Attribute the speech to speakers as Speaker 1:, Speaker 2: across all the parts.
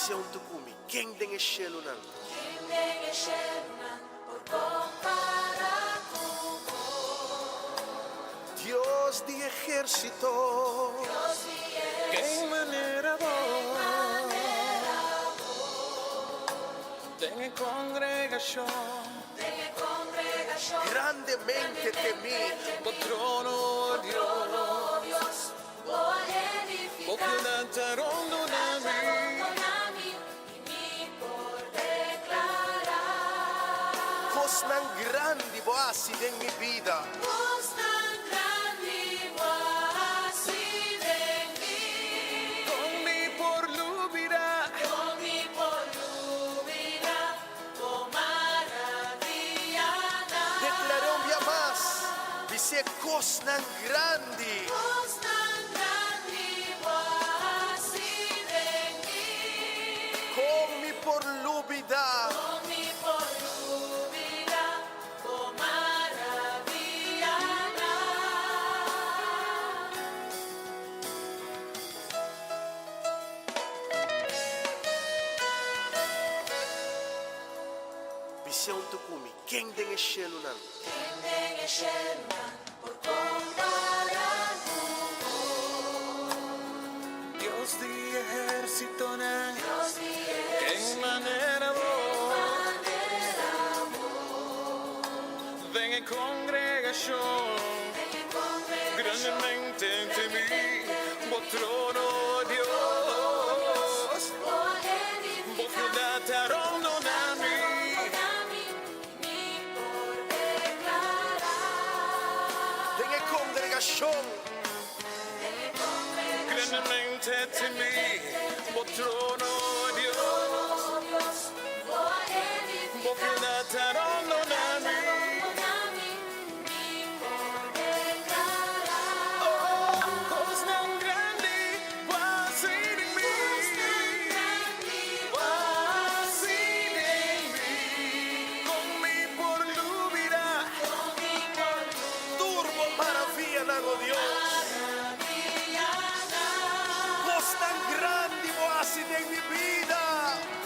Speaker 1: Bis'é huntu ku mi, Ken den e shelunan?
Speaker 2: Ken den e shelunan por kompará ku bo?
Speaker 1: Dios di ehérsito.
Speaker 2: Dios di ehérsito.
Speaker 3: Ken manera bo?
Speaker 2: Ken manera bo?
Speaker 3: Den e kongregashon.
Speaker 2: Den e kongregashon.
Speaker 1: Grandemente temí.
Speaker 3: Bo trono, o
Speaker 2: Bo trono, o
Speaker 3: Dios.
Speaker 2: Dios, bo a
Speaker 3: Bo
Speaker 2: edifiká.
Speaker 3: piedad ta rondoná
Speaker 2: Ta
Speaker 3: mi.
Speaker 2: rondoná mi i mi por deklará.
Speaker 1: Kosnan grandi bo a hasi den mi bida.
Speaker 2: Kosnan grandi bo a hasi den mi.
Speaker 3: Kon mi por lubidá.
Speaker 2: Kon mi por lubidá bo maravianan.
Speaker 1: Deklar'é un bia mas. Bis'é kosnan grandi.
Speaker 2: Kosnan grandi bo a hasi den mi.
Speaker 1: Kon mi por lubidá.
Speaker 2: Kon mi por lubidá bo maravianan.
Speaker 1: Bis'é huntu ku mi, Ken den e shelunan?
Speaker 2: Ken den e shelunan por kompará ku bo?
Speaker 3: Dios di ehérsitonan.
Speaker 2: Dios di
Speaker 3: Ken
Speaker 2: ehérsitonan.
Speaker 3: manera bo?
Speaker 2: Ken manera bo?
Speaker 3: Den e kongregashon.
Speaker 2: Den e kongregashon.
Speaker 3: Grandemente temí.
Speaker 2: Grandemente temí.
Speaker 3: Bo trono, o
Speaker 2: Bo trono, o
Speaker 3: Dios.
Speaker 2: Dios, bo a
Speaker 3: Bo
Speaker 2: edifiká.
Speaker 3: piedad ta rondoná
Speaker 2: Ta
Speaker 3: mi.
Speaker 2: rondoná mi i mi por deklará.
Speaker 1: Den e kongregashon.
Speaker 2: Den e kongregashon.
Speaker 3: Grandemente temí.
Speaker 2: Grandemente
Speaker 3: Bo
Speaker 2: temí.
Speaker 3: trono,
Speaker 2: Bo
Speaker 3: Dios.
Speaker 2: trono, o Dios, bo a
Speaker 3: Bo
Speaker 2: edifiká.
Speaker 3: piedad ta rondoná
Speaker 2: Ta
Speaker 3: mi.
Speaker 2: rondoná mi i mi por deklará.
Speaker 3: Oh, kosnan grandi bo a hasi den mi.
Speaker 2: Kosnan grandi
Speaker 3: Bo a hasi den mi. Kon mi por lubidá.
Speaker 2: Kon mi por
Speaker 1: Tur bo maravianan, o Dios.
Speaker 2: Maravianan.
Speaker 1: Kosnan grandi bo a hasi den mi bida.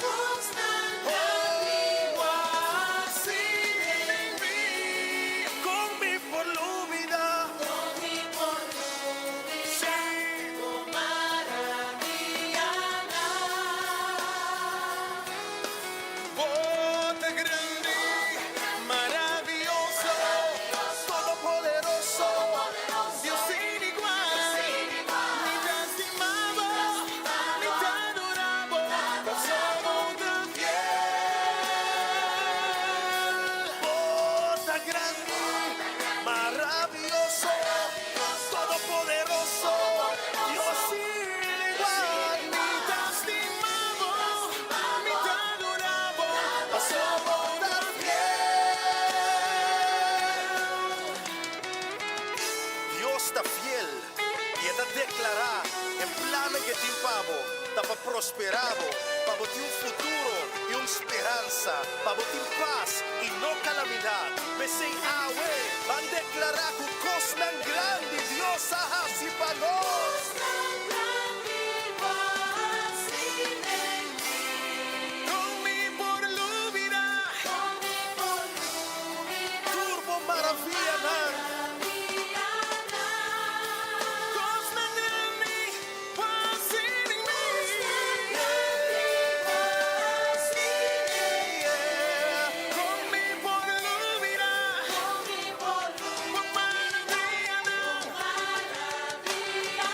Speaker 2: Kosnan grandi
Speaker 3: Bo a hasi den mi.
Speaker 1: Kon mi por lubidá.
Speaker 2: Kon mi por lubidá.
Speaker 1: Sí.
Speaker 2: Bo maravianan.
Speaker 3: Bo ta grandi, maravioso,
Speaker 1: Todopoderoso.
Speaker 3: Dios sin igual. Mi ta stima bo, mi ta adorá bo, paso bo ta fiel.
Speaker 1: Bo ta grandi, maravioso, todopoderoso, Dios sin igual.
Speaker 3: Mi ta stima bo, mi ta adorá bo, paso bo ta fiel.
Speaker 1: Dios ta fiel i E ta deklará e plan ku e tin pa bo, ta pa prosperá bo, pa bo tin un futuro i un speransa, pa bo tin pas i no kalamidat. P'esei awe, ban deklará ku kosnan grandi Dios a hasi pa nos.
Speaker 2: Kosnan grandi bo a hasi den mi.
Speaker 3: Kon mi por lubidá.
Speaker 2: Kon mi por lubidá.
Speaker 1: Tur bo maravianan.
Speaker 2: Maravianan.
Speaker 3: Kosnan grandi bo a hasi den mi.
Speaker 2: Kosnan grandi bo a hasi den mi.
Speaker 3: Kon mi por lubidá.
Speaker 2: Kon mi por
Speaker 3: Bo maravianan.
Speaker 2: Maravianan.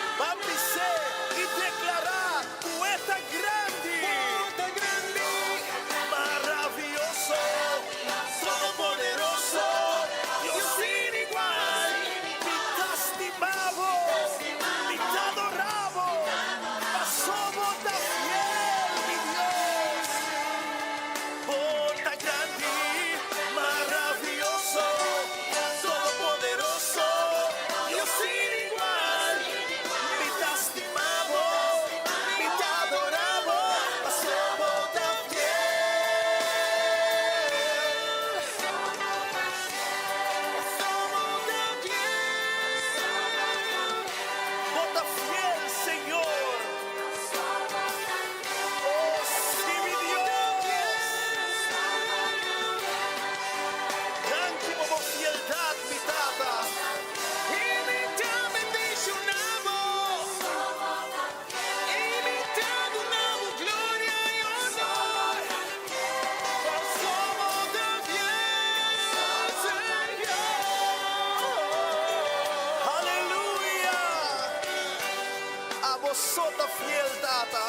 Speaker 1: Abo so ta fiel, Tata,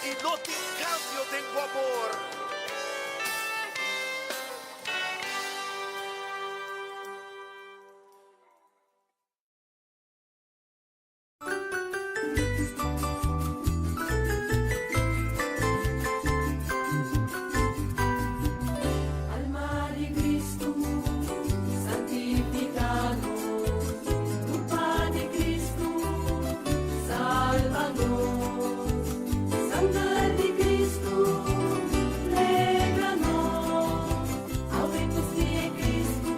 Speaker 1: i no tin kambio den bo amor.
Speaker 2: Alma di Cristo, santificanos. Culpa di Cristo, salvanos. Sangre di Cristo, leganos. Aumentos di Cristo,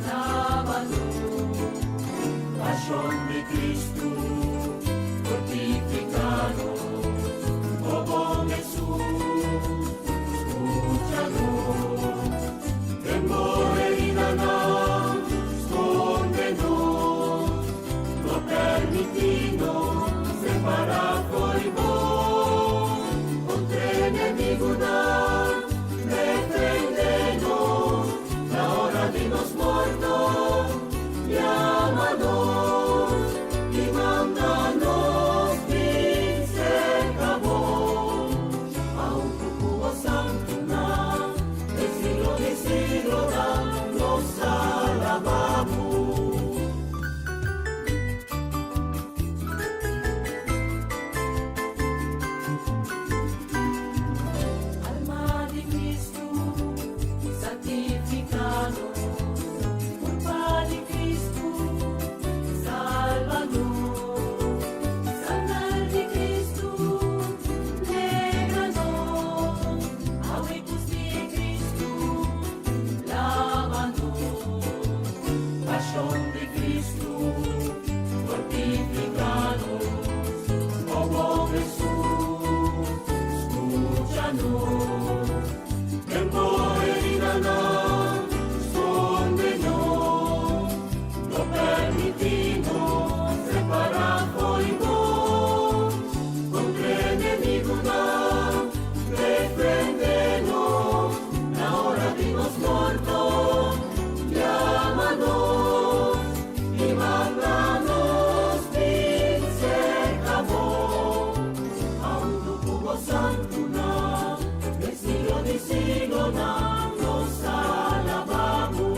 Speaker 2: lavanos. Pasión de Cristo, fortificanos. Oh bom Jesús, escúchanos. Den bo heridanan, scondenos. No permitinos separá for di bo. Contra enemigunan, defendenos. Na ora di nos morto, yamanos i mandanos bin serka bo. Pa huntu ku bo santunan, den siglo di siglonan, nos alabá bo. Alma di Cristo, santificanos. Culpa di Cristo, salvanos. Sangre di Cristo, leganos. Aumentos di Cristo, lavanos. Pasión de Cristo, fortificanos. Oh bom Jesús, escúchanos. Den bo heridanan, scondenos. No permitimos separá for di bo. Contra enemigunan, defendenos. Na ora di nos morto, yamanos i mandanos bin serka bo. Pa huntu ku bo santunan, den siglo di siglonan, nos alabá bo.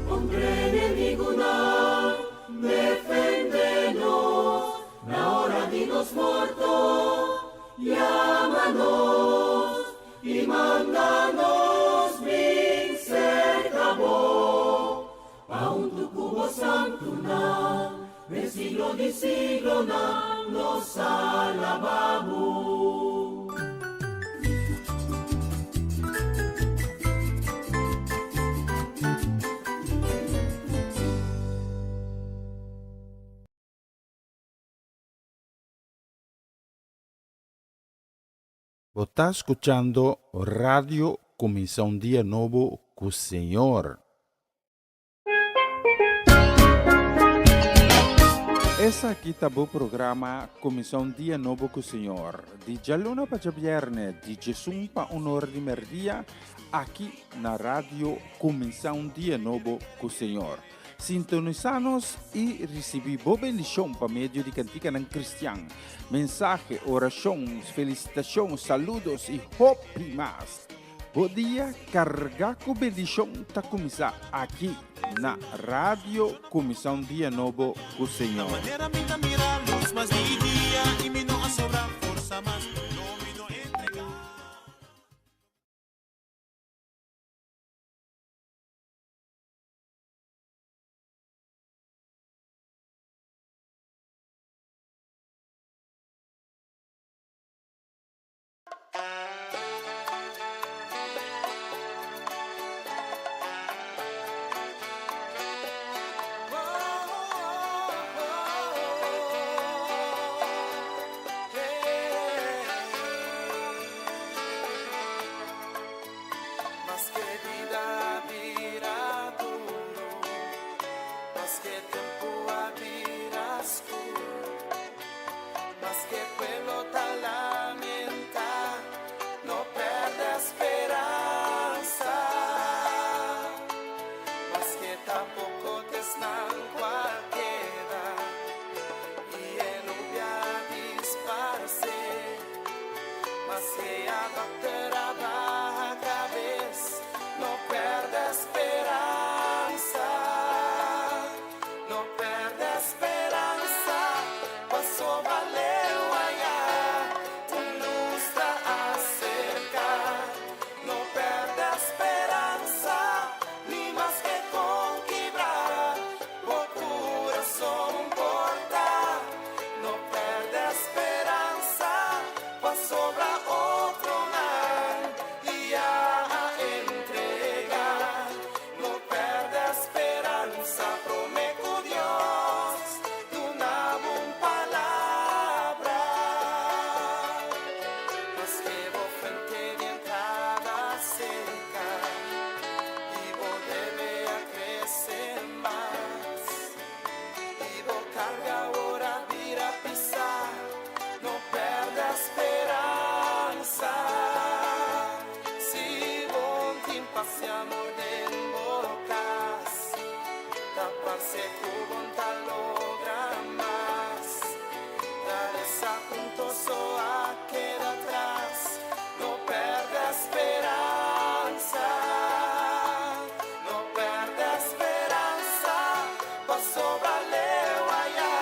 Speaker 2: Contra enemigunan, defendenos. Na ora di nos morto, yamanos i mandanos bin serka bo. Pa huntu ku bo santunan, den siglo di siglonan, nos alabá bo.
Speaker 4: Bo ta skuchando Radio Kuminsá un Dia Nobo ku Señor. Esaki ta bo programa Kuminsá un Dia Nobo ku Señor, di djaluna pa djabièrnè, di djesun pa un ora di mèrdia, aki na Radio Kuminsá un Dia Nobo ku Señor. Sintonisá nos i risibí bo bendishon pa medio di kantikanan kristian, mensahe, orashon, felisitashon, saludos i hopi mas. Bo dia kargá ku bendishon ta kuminsá aki na Radio Kuminsá un Dia Nobo ku Señor.
Speaker 3: Manera mi ta mira lus mas di dia i mi no a sobra forsa mas, no mi no entregá.
Speaker 5: Maske bida bira duru, maske tempu a bira skur, maske pueblo ta lamentá, no pèrdè speransa. Maske ta poko t'esnan ku a keda, i e. Maske a dòkter a baha kabes, no pèrdè speransa. No pèrdè speransa, pasobra leu aya, un lus ta aserká. No pèrdè speransa, ni maske kon kibrá bo kurason por ta. No pèrdè speransa, pasobra otronan ya a entregá. No pèrdè speransa, promé ku Dios duna un palabra. Maske bo fuente di entrada seka i bo debe a krese mas i bo karga awor a bira pisá, no pèrdè speransa. Si bo n' tin pas i amor den bo kas, ta parse ku bo n' ta logra mas. Ta desapunto so a keda atras, no pèrdè speransa. No pèrdè speransa, pasobra leu aya,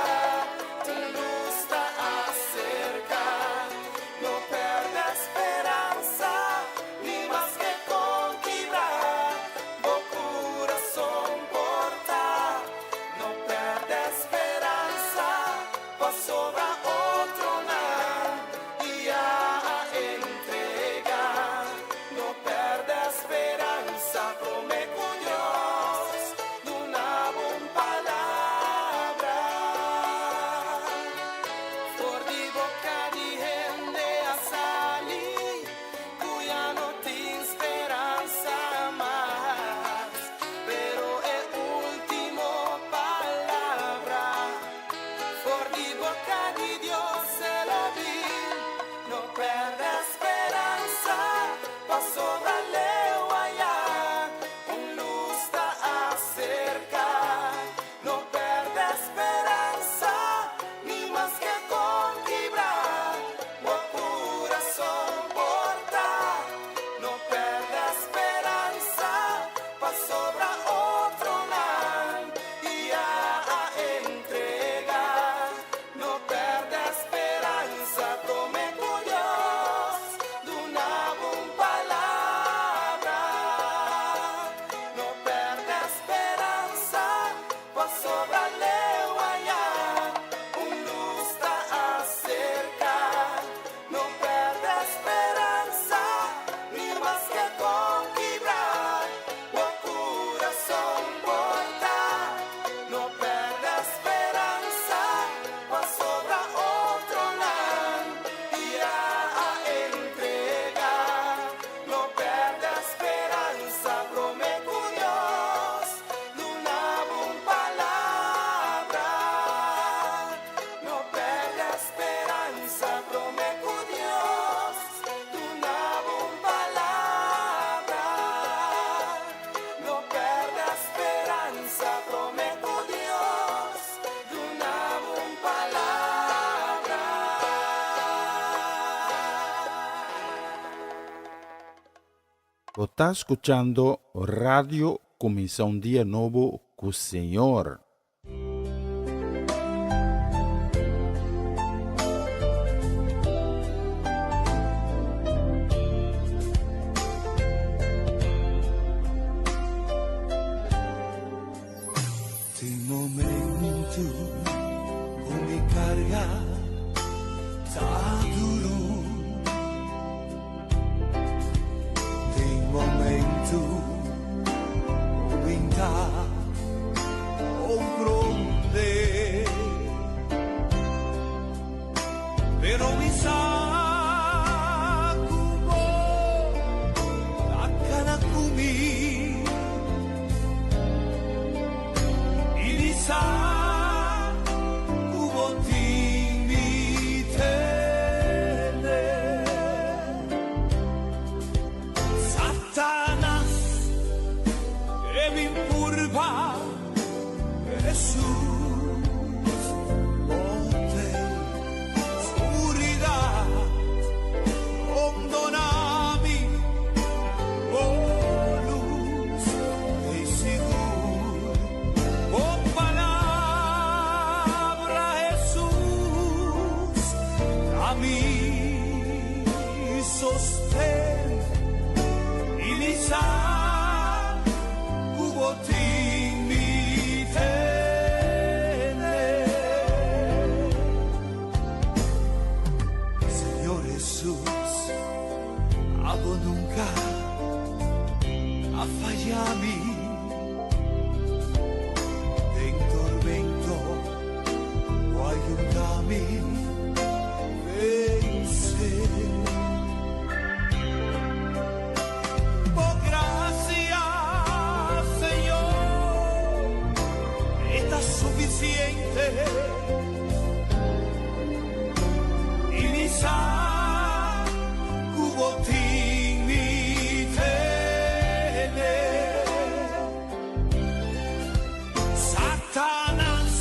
Speaker 5: un lus ta aserká. No pèrdè speransa, ni maske kon kibrá bo kurason por ta. No pèrdè speransa, pasobra otronan ya a entregá. No pèrdè speransa, promé ku Dios duna un palabra. For di boka di hende a sali, ku ya no tin speransa mas. Pero e último palabra, for di boka di Dios e lo bin. No pèrdè speransa, pasobra leu aya, un lus ta aserká. No pèrdè speransa, ni maske kon kibrá bo kurason por ta. No pèrdè speransa, pasobra otronan ya a entregá. No pèrdè speransa, promé ku Dios duna un palabra. No pèrdè speransa, pasobra leu aya, un lus ta aserká. No pèrdè speransa, ni maske kon kibrá bo kurason por ta. No pèrdè speransa, pasobra otronan ya a entregá. No pèrdè speransa, promé ku Dios duna un palabra. No pèrdè speransa, promé ku Dios duna un palabra. No pèrdè speransa, promé ku Dios duna un palabra.
Speaker 4: Bo ta skuchando Radio Kuminsá un Dia Nobo ku Señor.
Speaker 5: Tin momento ku mi karga ta duru. Tin momento ku mi n' ta komprondé. Pero mi sa ku bo ta kana ku mi. I mi sa ku bo tin mi tene. Satanas ke bin purba, Jesus, bo tei, seguridat. sufisiente i mi sa ku bo tin mi tene. Satanas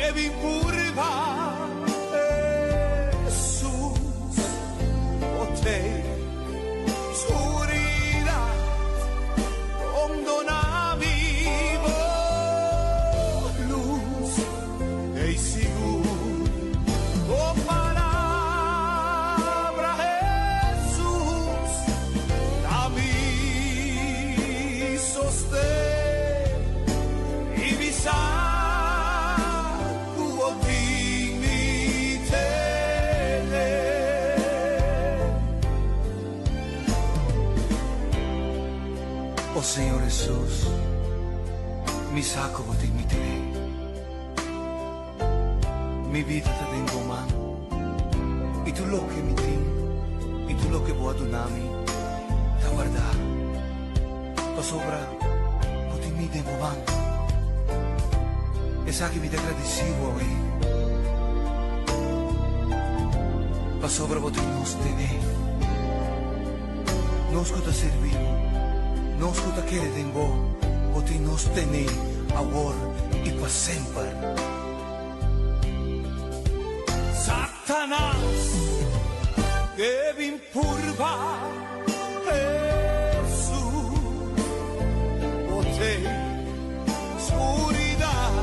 Speaker 5: e bin purba Hesus bo tei Scuridad rondona mi bo luz ei sigur bo palabra Hesus ta mi sosten i mi sa cu bo tin mi tene.
Speaker 6: O Señor Hesus, mi sa ku bo tin mi tene. Mi bida ta den bo man, i tur loke mi tin i tur loke bo a duna mi ta wardá, pasobra bo tin mi den bo man. Esaki mi ta gradisí bo awe, pasobra bo tin nos tene. Nos ku ta sirbi bo, nos ku ta kere den bo, bo tin nos tene awor i pa semper.
Speaker 5: Satanas ke bin purba Hesus, bo te Scuridad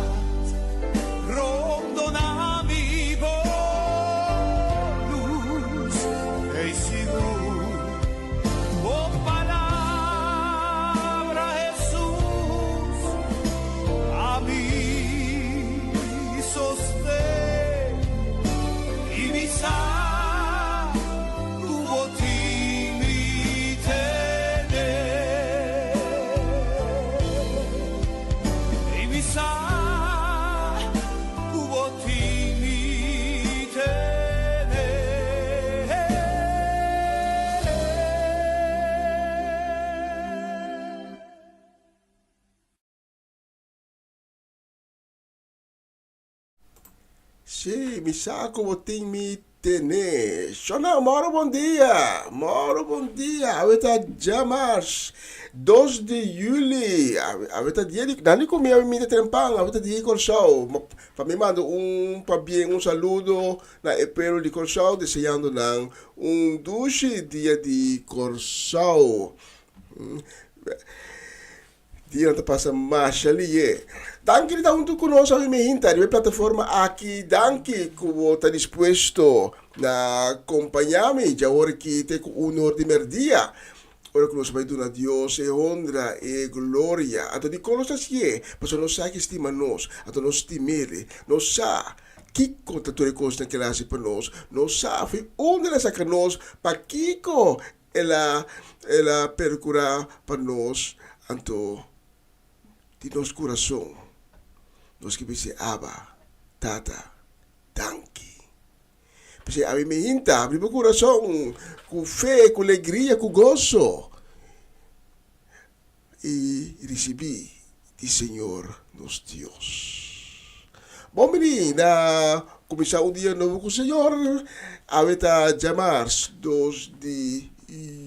Speaker 5: rondona mi bo luz ei sigur bo palabra Hesus ta mi sosten i mi sa cu bo tin mi tene. I mi sa ku bo tin mi tene.
Speaker 7: Sí, mi sa ku bo tin mi tene. Shona, moro bon dia! Moro bon dia! Awe ta djamars, dos di juli. Awe, awe ta dia di, nan di ku mi awe mi ta trempan, awe ta dia di Kòrsou. Pa mi manda un pabien, un saludo na e pueblo di Kòrsou, deseando nan un dushi dia di Kòrsou. Dia ta pasa masha liye. Danki di ta huntu ku nos awe mi hinta riba e plataforma aki. Danki ku bo ta dispuesto na kompañá mi djaor aki te ku un or di mèrdia. Ora ku nos bai duna Dios e honra, e gloria. Anto dikon nos ta hasié? Pasobra nos sa ke stima nos. Anto nos stim'El. Nos sa kiko ta tur e kosnan ku El a hasi pa nos. Nos sa fi unda El a saka nos, pakiko El a El a percura pa nos, anto di nos curason nos ke bisa Abba, Tata, danki. P'esei ami mi hinta abri bo curason cu fe, cu legria, cu goso i ricibi di Señor nos Dios. Bon bini na cuminsa un dia nobo cu Señor. Awe ta djamars dos di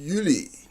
Speaker 7: juli.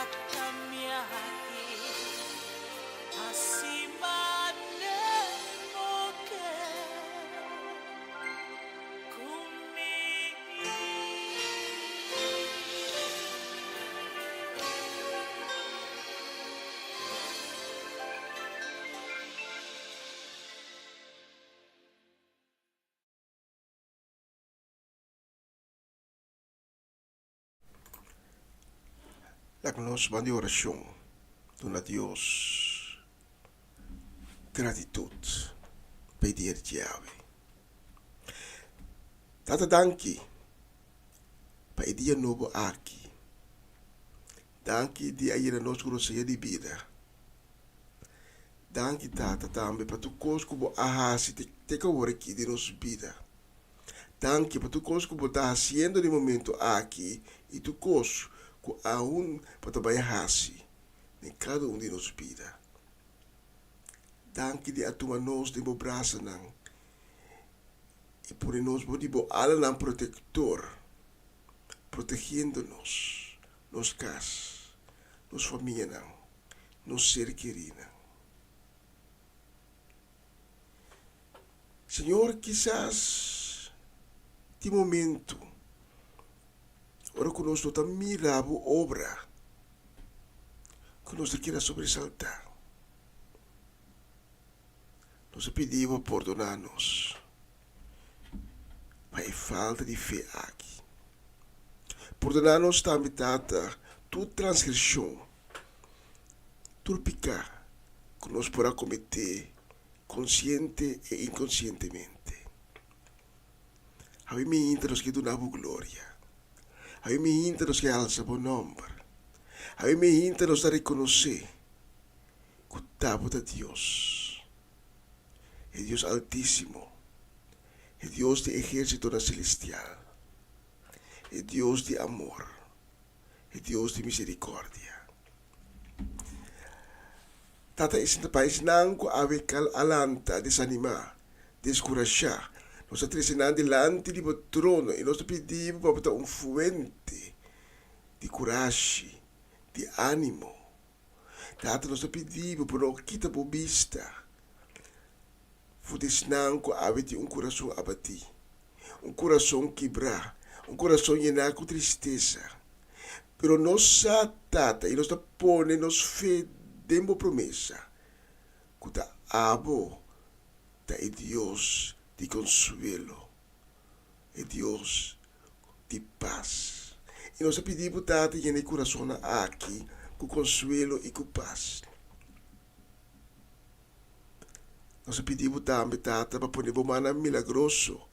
Speaker 2: Ata mi aki, hasi mane bo ke ku mi.
Speaker 7: Laga nos ban di orashon duna Dios gratitut pa e dia di djawe. Tata danki pa e dia nobo aki. Danki di a yena nos ku rosea di bida. Danki Tata tambe pa tur kos ku bo a hasi te ku awor aki den nos bida. Danki pa tur kos ku bo ta hasiendo den momento aki i tur kos ku aun bo ta bai hasi den kada un di nos bida. Danki di a tuma nos den bo brasanan i pone nos bo di bo alanan protektor, protegiendo nos, nos kas, nos famianan, nos ser kerinan. Señor, kisas tin momento ora ku nos no ta mira bo obra ku nos ta keda sobresaltá. Nos a pidi bo pordoná nos pa e falta di fe aki. Pordoná nos tambe, Tata, tur transgreshon, tur piká ku nos por a kometé konsiente e inkonsientemente. Awe miinta nos ke duna bo gloria. Awe miinta nos ke alsa bo nòmber. Awe miinta nos ta rekonosé ku ta bo ta Dios, e Dios Altísimo, e Dios di ehérsitonan selestial, e Dios di amor, e Dios di miserikòrdia. Tata e sinta paisnan ku awe kal a lanta desanimá, deskurashá. Nos ta trese nan dilanti di bo trono i nos ta pidi bo pa bo ta un fuente di kurashi, di ánimo. Tata, nos ta pidi bo pa no kita bo bista for di esnan ku awe tin un kurason abatí, un kurason kibrá, un kurason yená ku tristesa. Pero nos sa, Tata, i nos ta pone nos fe den bo promesa, ku ta abo ta e Dios di konsuelo, e Dios di pas. I nos ta pidi bo, Tata, yena e kurasonnan aki ku konsuelo i ku pas. Nos a pidi bo tambe, Tata, pa pone bo mannan milagroso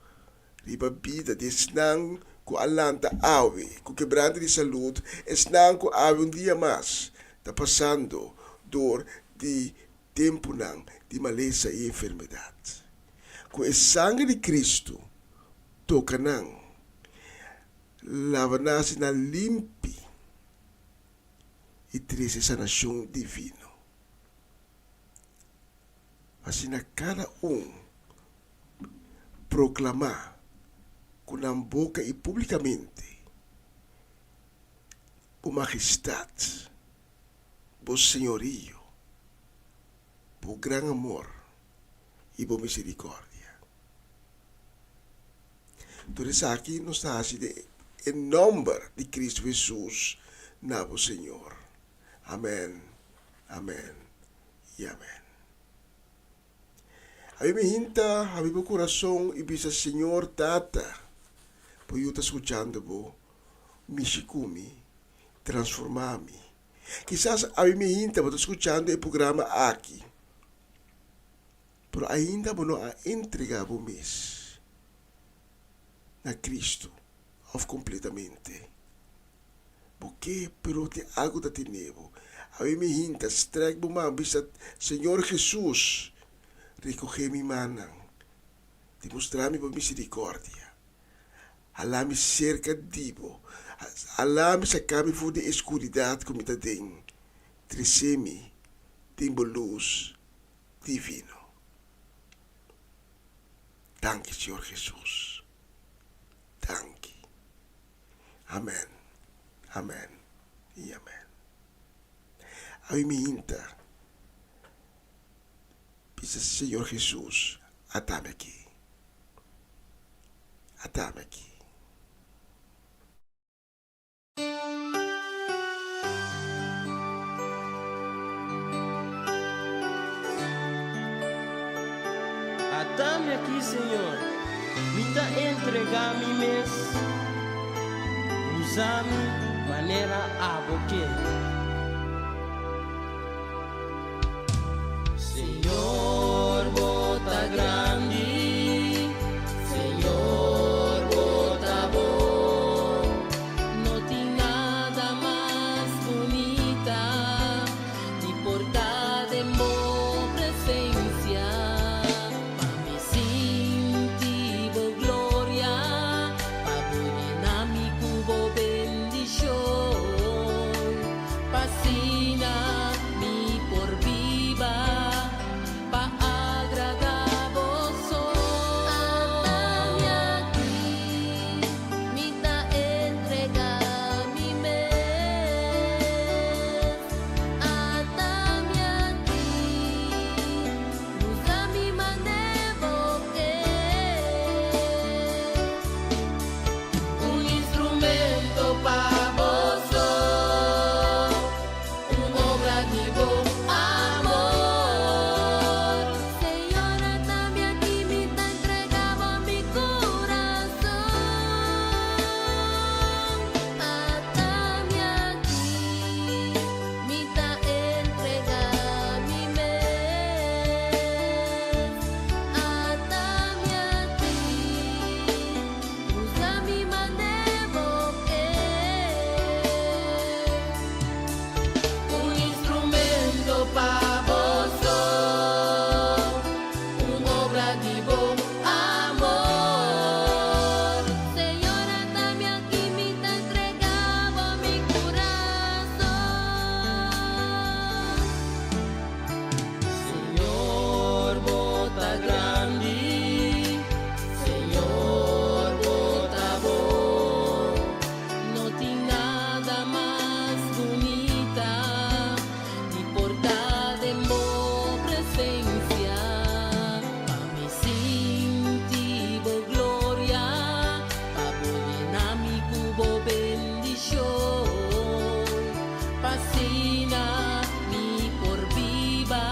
Speaker 7: riba bida di esnan ku a lanta awe ku kebrante di salud, esnan ku awe un dia mas ta pasando dor di tempunan di malesa i enfermedat. Ku e sanger di Kristu toka nan, lava nan hasi nan limpi i trese sanashon divino. Asina kada un proklamá ku nan boka i públikamente, Bo Majestat, Bo Señorio, Bo gran amor i Bo miserikòrdia. Tur esaki nos ta hasi den e nòmber di Kristu Hesus, na bo Señor. Amèn, amèn i amèn. Abi mi hinta habri bo kurason i bisa Señor Tata, bo yu ta skuchando bo, mishi ku mi, transformá mi. Kisas abi mi hinta bo ta skuchando e programa aki, pero ainda bo no a entregá bo mes na Kristu òf kompletamente. Bo ke, pero tin algu ta tene bo. Awe mi hinta, strek bo man, bisa, Señor Jesus, recoge mi mannan. Demostra mi bo misericordia. Hala mi cerca di bo. Hala mi saca mi for di e scuridad cu mi ta den. Trece mi den bo luz divino. Danki, Señor Jesus. Danki. Amen, amen y amen. Awe mi hinta bisa Señor Jesus, ata mi aki. Ata mi aki.
Speaker 8: Ata mi aki, Señor, mi ta entregá mi mes. Usa mi manera abo ke. Señor, bo ta grandi, Señor, bo ta bon.
Speaker 2: No tin nada mas bunita di por ta den bo presencia. Pa mi sinti bo gloria, pa bo yena mi cu bo bendicion. Pa asina mi por biba pa agradá bo so. Ata mi aki, mi ta entregá mi mes. Ata mi aki, usa mi mane bo ke.
Speaker 8: Un instrumento pa bo so, un obra di bo amor.
Speaker 2: Señor, ata mi aki, mi ta entregá bo mi kurason. Ata mi aki, mi ta entregá mi mes. Ata mi aki, usa mi mane bo ke.
Speaker 8: Un instrumento pa bo so, un obra di bo amor.
Speaker 2: Señor, ata mi aki, mi ta entregá bo mi kurason.
Speaker 8: Señor, bo ta grandi, Señor, bo ta bon.
Speaker 2: No tin nada mas bunita di por ta den bo presensia. Pa mi sinti bo gloria, pa bo yena mi ku bo bendishon. Pa asina mi por biba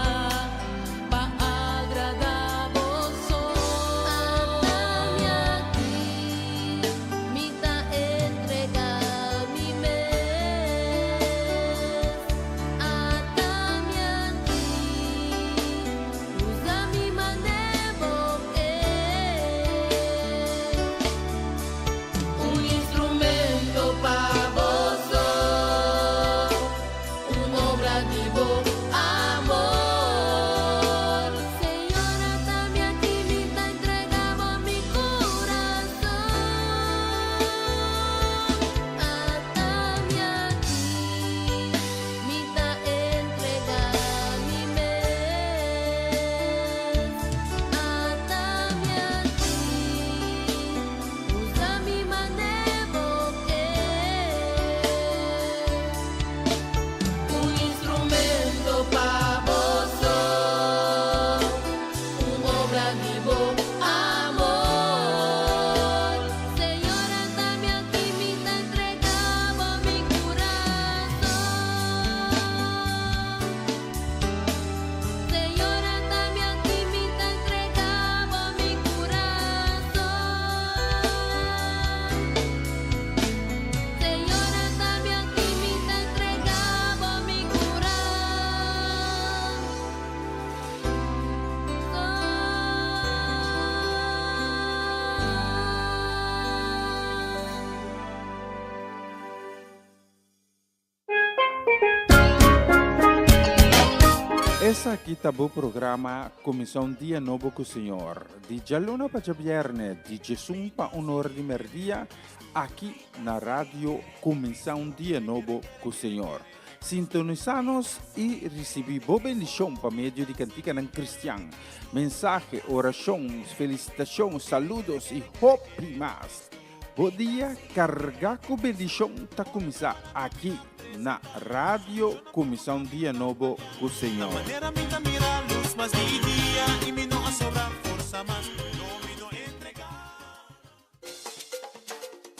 Speaker 2: pa agradá bo so. Ata mi aki, mi ta entregá mi mes. Ata mi aki, usa mi mane bo ke.
Speaker 8: Un instrumento pa bo so, un obra di bo amor.
Speaker 2: Señor, ata mi aki, mi ta entregá bo mi kurason. Ata mi aki, mi ta entregá mi mes. Ata mi aki, usa mi mane bo ke.
Speaker 8: Un instrumento pa bo so, un obra di bo amor.
Speaker 2: Señor, ata mi aki, mi ta entregá bo mi kurason. Señor, ata mi aki, mi ta entregá bo mi kurason. Señor, ata mi aki, mi ta entregá bo mi kurason.
Speaker 4: Esaki ta bo programa Kuminsá un Dia Nobo ku Señor, di djaluna pa djabièrnè di djesun pa un or di mèrdia, aki na Radio Kuminsá un Dia Nobo ku Señor. Sintonisá nos i risibí bo bendishon pa medio di kantikanan kristian, mensahe, orashon, felisitashon, saludos i hopi mas. Bo dia kargá ku bendishon ta kuminsá aki. na Radio Cuminsa un Dia Nobo cu Señor.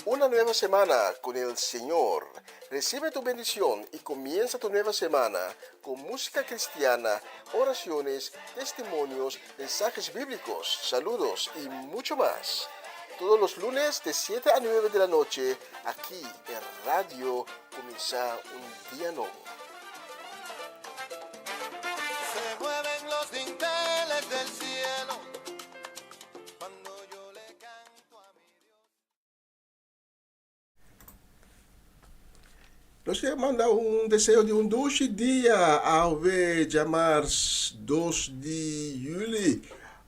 Speaker 7: Una nueva semana con el Señor. Recibe tu bendición y comienza tu nueva semana con música cristiana, oraciones, testimonios, mensajes bíblicos, saludos y mucho más. Todos los lunes de 7 a 9 de la noche, aquí en Radio Cuminsa un Dia Nobo.
Speaker 3: Se mueven los dinteles del cielo cuando yo le canto a mi Dios.
Speaker 7: Nos ke manda un deseo di un dushi dia awe djamars dos di juli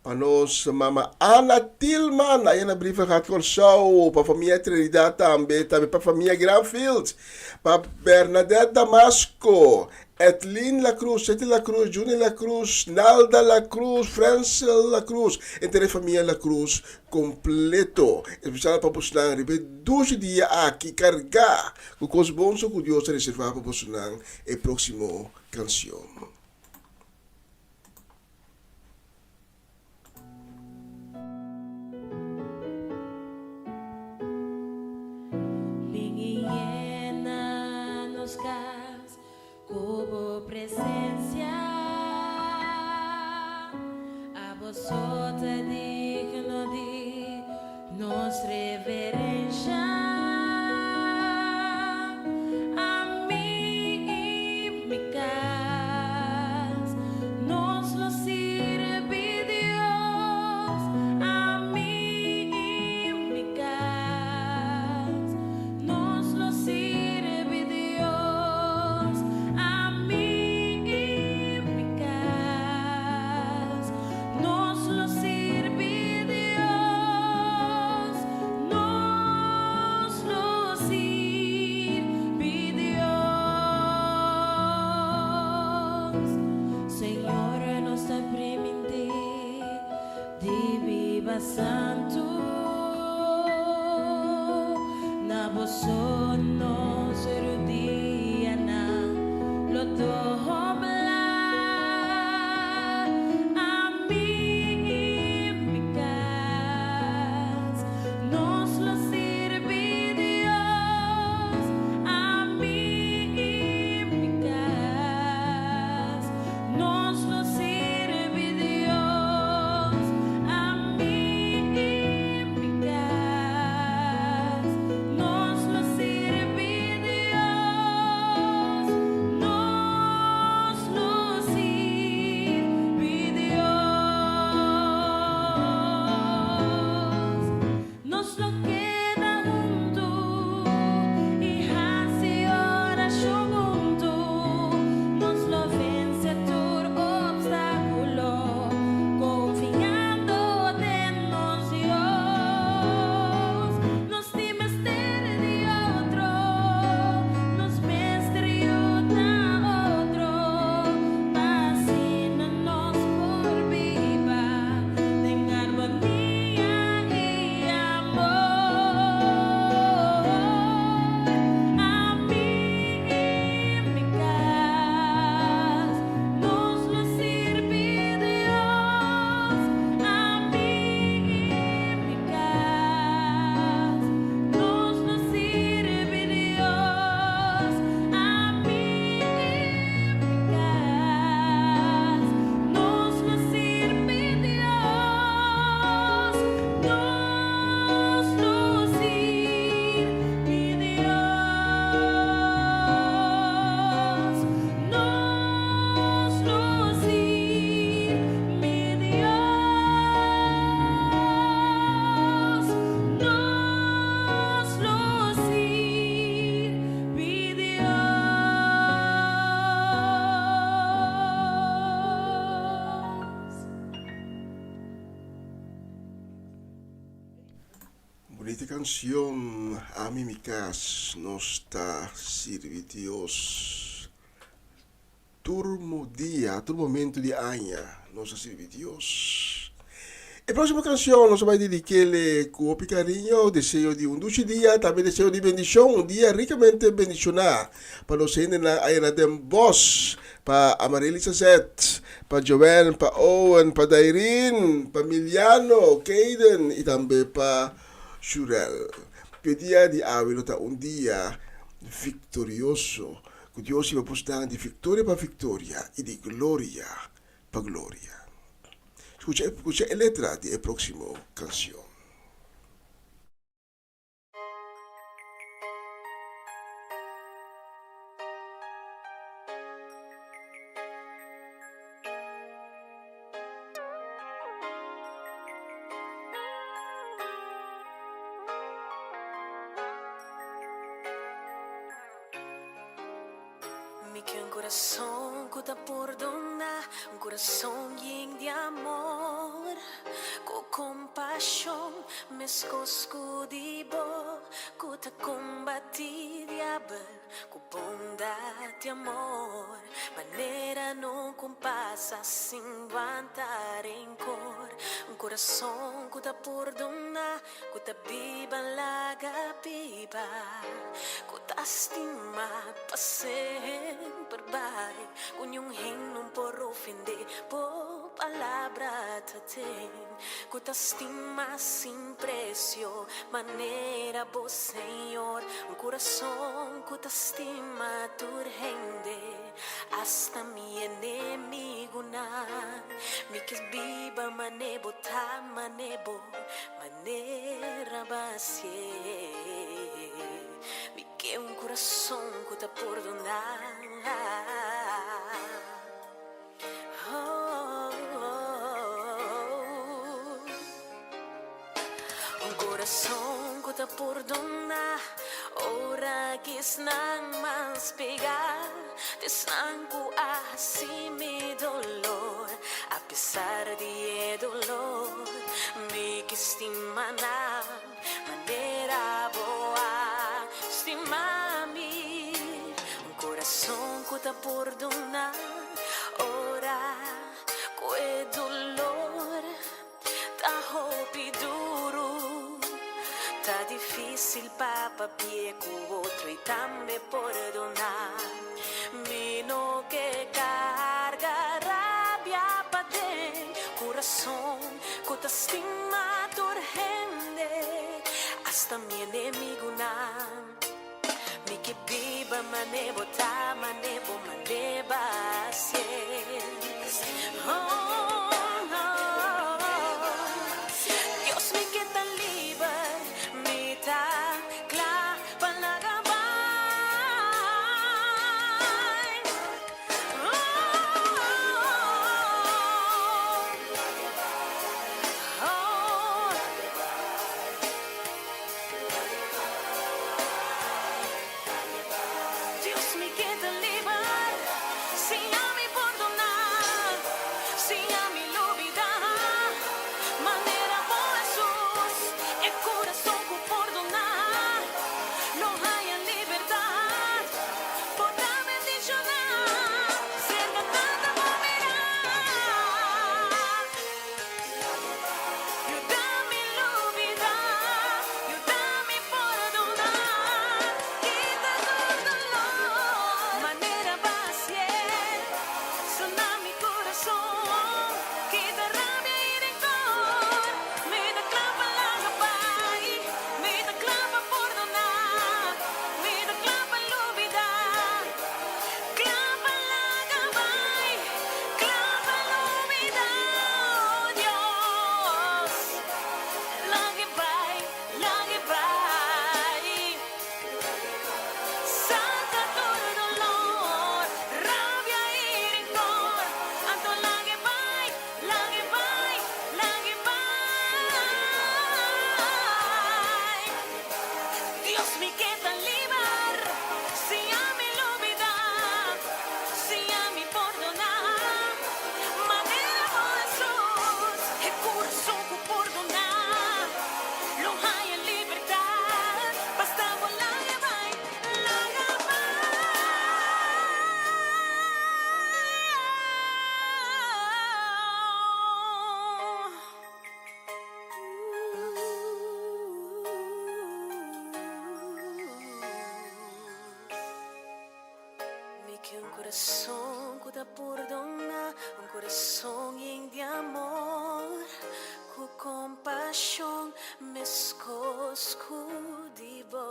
Speaker 7: pa nos mama Ana Tilman aya na Brievengat Kòrsou, pa famia Trinidad tambe, tambe pa famia Granfield, pa Bernadette Damasco, Edlin La Cruz, Cety La Cruz, Juni La Cruz, Nalda La Cruz, Frensel La Cruz, henter e famia La Cruz completo. Especial pa bosonan riba e dushi dia aki carga cu cos bon so cu Dios ta reserva pa bosonan e proximo cancion.
Speaker 2: Bin y yena nos cas cu bo presencia. Abo so ta digno di nos reverencia. Ami y mi cas, nos lo sirbi Dios. Ami y mi cas, nos lo sirbi Dios. Ami y mi cas, nos lo sirbi Dios. Nos lo sirbi Dios. Señor, nos ta primintí di biba santu. Na bo so nos rudianan lo dobla. Ami y mi cas, nos lo sirbi Dios. Ami y mi cas, nos lo sirbi Dios. Ami y mi cas, nos lo sirbi Dios. Nos lo sirbi Dios. Nos lo keda huntu y hasi orashon huntu. Nos lo vense tur opstákulo, konfiando den nos Dios. Nos tin mester di otro, nos mester yuda otro, pa asina nos por biba den armonia y amor. Ami y mi cas, nos lo sirbi Dios. Ami y mi cas, nos lo sirbi Dios. Ami y mi cas, nos lo sirbi Dios. Nos lo sirbi Dios. Nos lo sirbi Dios. Nos lo sirbi Dios.
Speaker 7: Bunita cancion Ami mi cas nos ta sirbi Dios tur dia tur momento di aña nos ta sirbi Dios. E próximo canción nos bai dedikele ku hopi cariño, deseo di un dushi dia, tambe deseo di bendicion, un dia ricamente bendicioná pa nos hendenan aya na Den Bosch, pa Amarelisa Zet, pa Joanne, pa Owen, pa Dairin, pa Miliano, Kayden y tambe pa Shurel. Ku e dia di awe lo ta un dia victorioso, ku Dios hiba bosnan di victoria pa victoria y di gloria pa gloria. Scucha scucha e letra di e proximo cancion.
Speaker 9: Mi ke un kurason ku ta pordoná, un kurason yen di amor, ku kompashon meskos ku di bo, ku ta kombatí diabel ku bondat di amor, manera no ku pasa sin wanta renkor, un kurason ku ta pordoná. Ku ta biba laga biba, ku ta stima pa semper bai, ku niun hen no por ofendé, bo palabra ta ten, ku ta stima sin presio, manera bo Señor, un kurason ku ta stima tur hende, asta mi enemigunan, mi ke biba mane bo ta, mane bo. Manera basie Mi ke un kurason ku ta pordoná Un kurason ku ta pordoná Ora ki esnan mas pegá T'esnan ku a hasi mi dolor Apesar di e dolor Mi ke stima nan manera bo a stima mi. Un kurason ku ta pordoná ora ku e dolor ta hopi duru. Ta difísil pa papia ku otro i tambe pordoná. Mi no ke karga rabia paden kurason ku ta stima tur hende, asta mi enemigunan. Mi ke biba mane bo ta, mane bo mane basie. Oh, oh. Dios mi ke ta liber, mi ta kla pa laga bai. Oh, oh. Dios mi ke ta. ke un kurason ku ta pordoná, un kurason yen di amor, ku kompashon meskos ku di bo.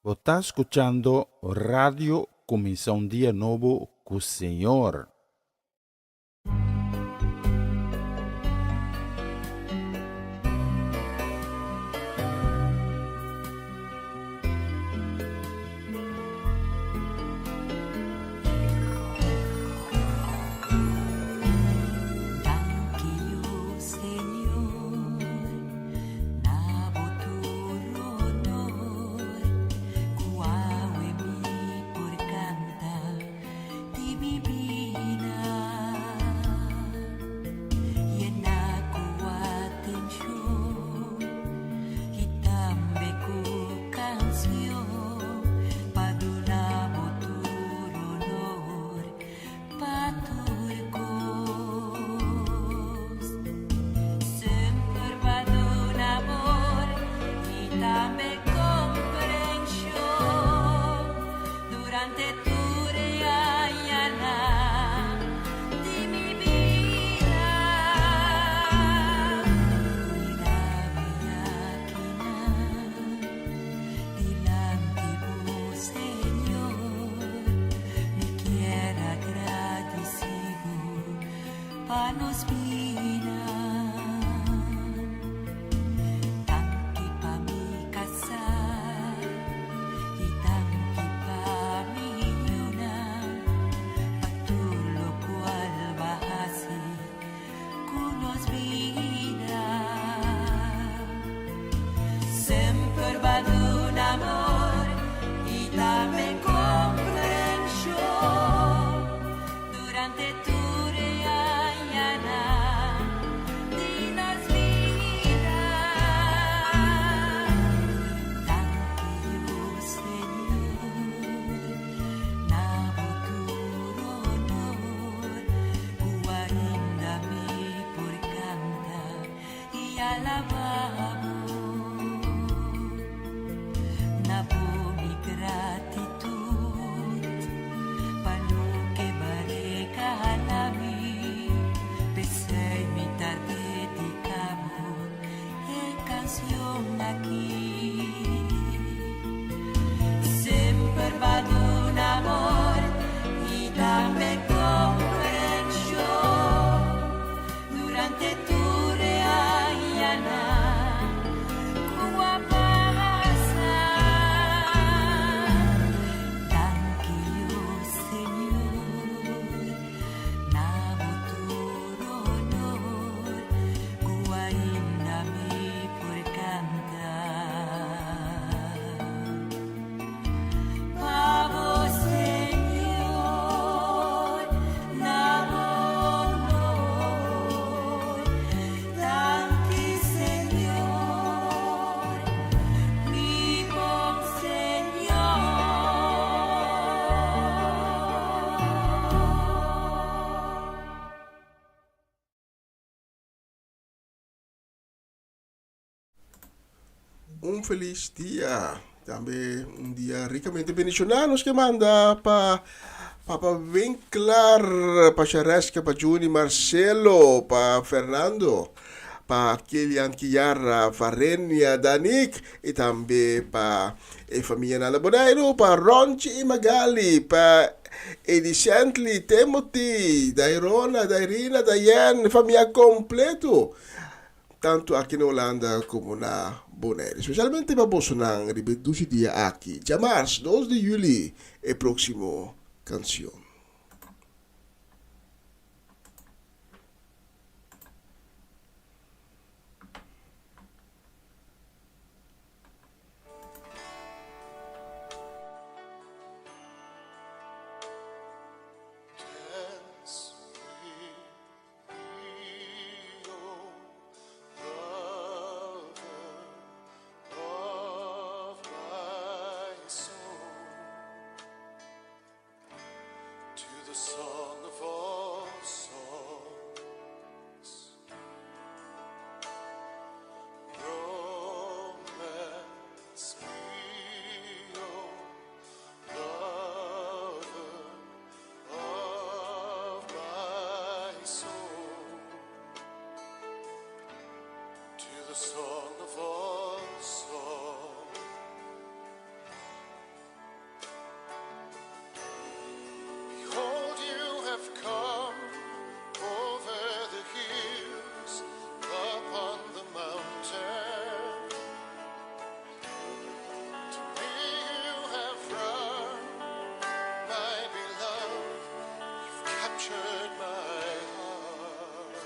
Speaker 4: Bo ta skuchando Radio Kuminsá un Dia Nobo ku Señor.
Speaker 7: Un felis dia. Tambe un dia ricamente bendicioná. Nos ke manda pa Papa Winklar, pa Shareska, pa Juni, Marcelo, pa Fernando, pa Kilian, Kiara, Varenia, Danik y tambe pa e famianan na Boneiru, pa Ronchi y Magali, pa Edi Shantley, Timothy, Dairona, Dairina, Dayen, famia completo. Tantu aki na Hulanda komo na Bonaire. Spesialmente pa bosonan riba e dushi dia aki, djamars dos di yuli, e próksimo kansion.
Speaker 1: The song of all songs. Behold, you have come over the hills, upon the mountain. To me you have run, my beloved. You've captured my heart.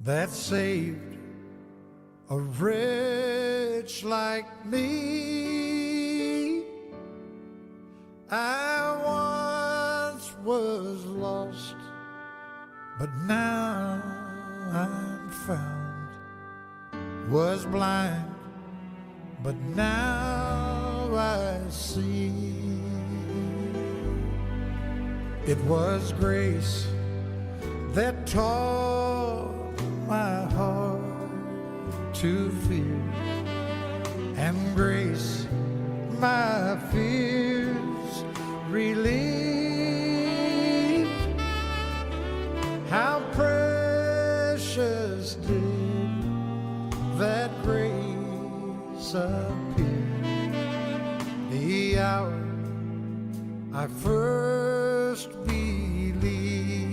Speaker 10: that saved a wretch like me. I once was lost, but now I'm found. Was blind, but now I see. It was grace that taught my heart to fear, and grace my fears relieved. How precious did that grace appear the hour I first believed.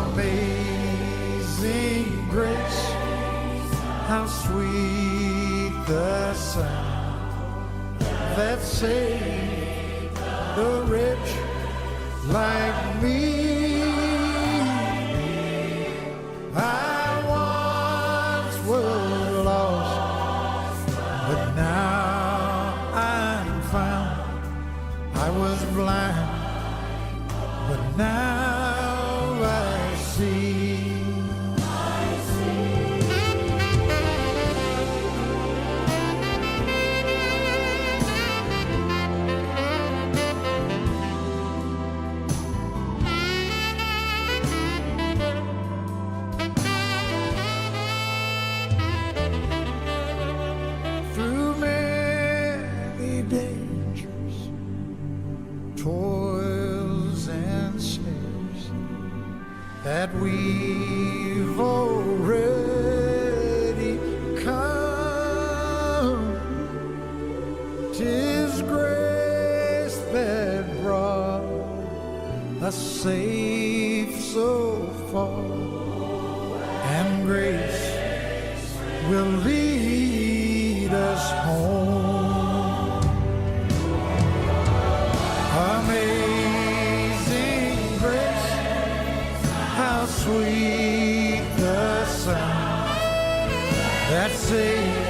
Speaker 10: Amazing grace, how sweet the sound that saved the wretch like me. I once was lost, but now I'm found. I was blind, but now I see. Through many dangers, toils and snares that we've already come. 'Tis grace that brought us safe so far, and grace will lead us home. Amazing grace, how sweet the sound that saved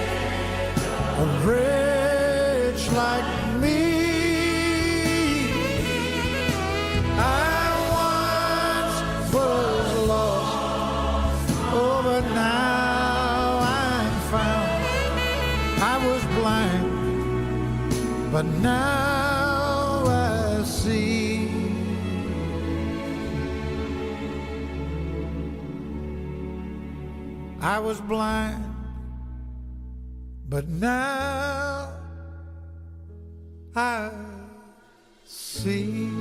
Speaker 10: a wretch like me. I once was lost, oh, but now I'm found. I was blind, but now I see. I was blind, but now I see.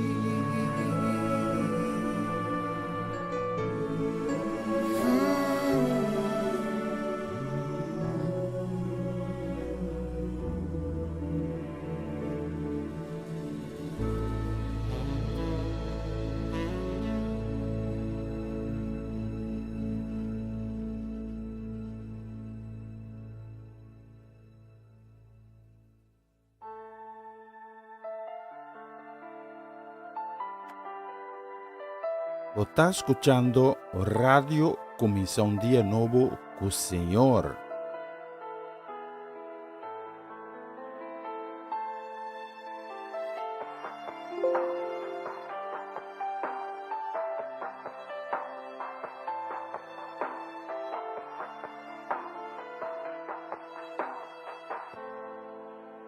Speaker 4: Bo ta skuchando Radio Kuminsá un Dia Nobo ku Señor.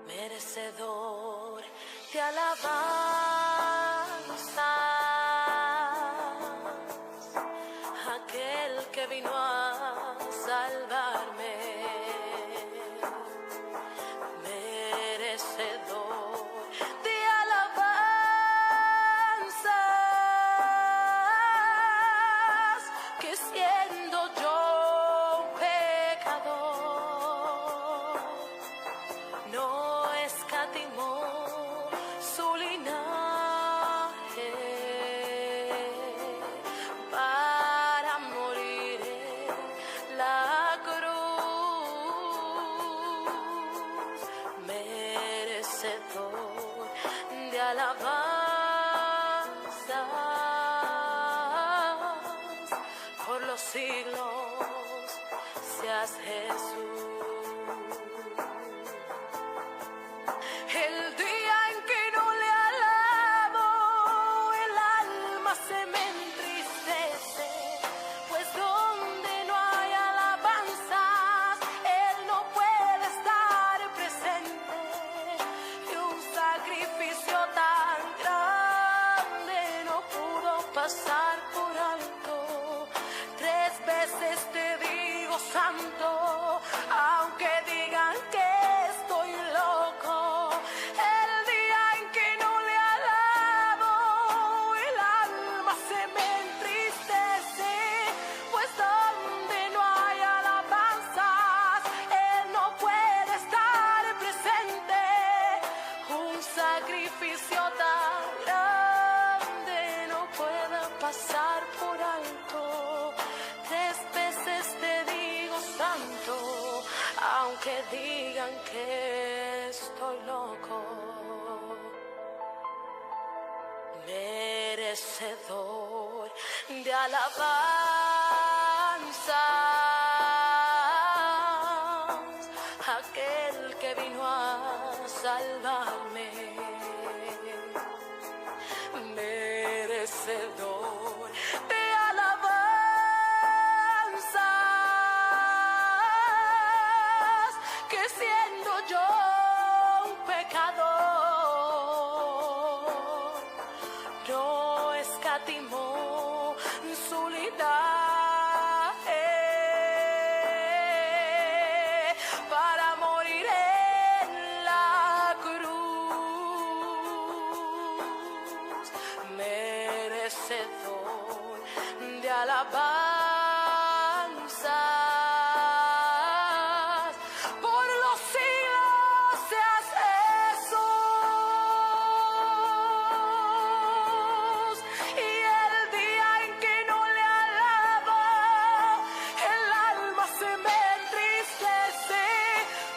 Speaker 9: Merecedor de alabanzas, aquel que vino a salvarme. Merecedor de alabanzas, que siendo yo un pecador, no escatimó su linaje para morir en la cruz, merecedor de alabanzas. los siglos seas Jesús. El día en que no le alabo, el alma se me entristece, pues donde no hay alabanzas, él no puede estar presente. Y un sacrificio tan grande no pudo pasar por alto. Tres veces te digo santo, aunque digan que estoy loco. El día en que no le alabo, el alma se me entristece, pues donde no hay alabanzas, él no puede estar presente. Un sacrificio tan grande no puede pasar por alto. Tres veces te digo santo, aunque digan que estoy loco. Merecedor de alabanzas, aquel que vino a salvarme, merecedor de alabanzas, que siendo yo un pecador, no escatimó su linaje para morir en la cruz, merecedor de alabanzas, por los siglos seas Jesús. Y el día en que no le alabo, el alma se me entristece,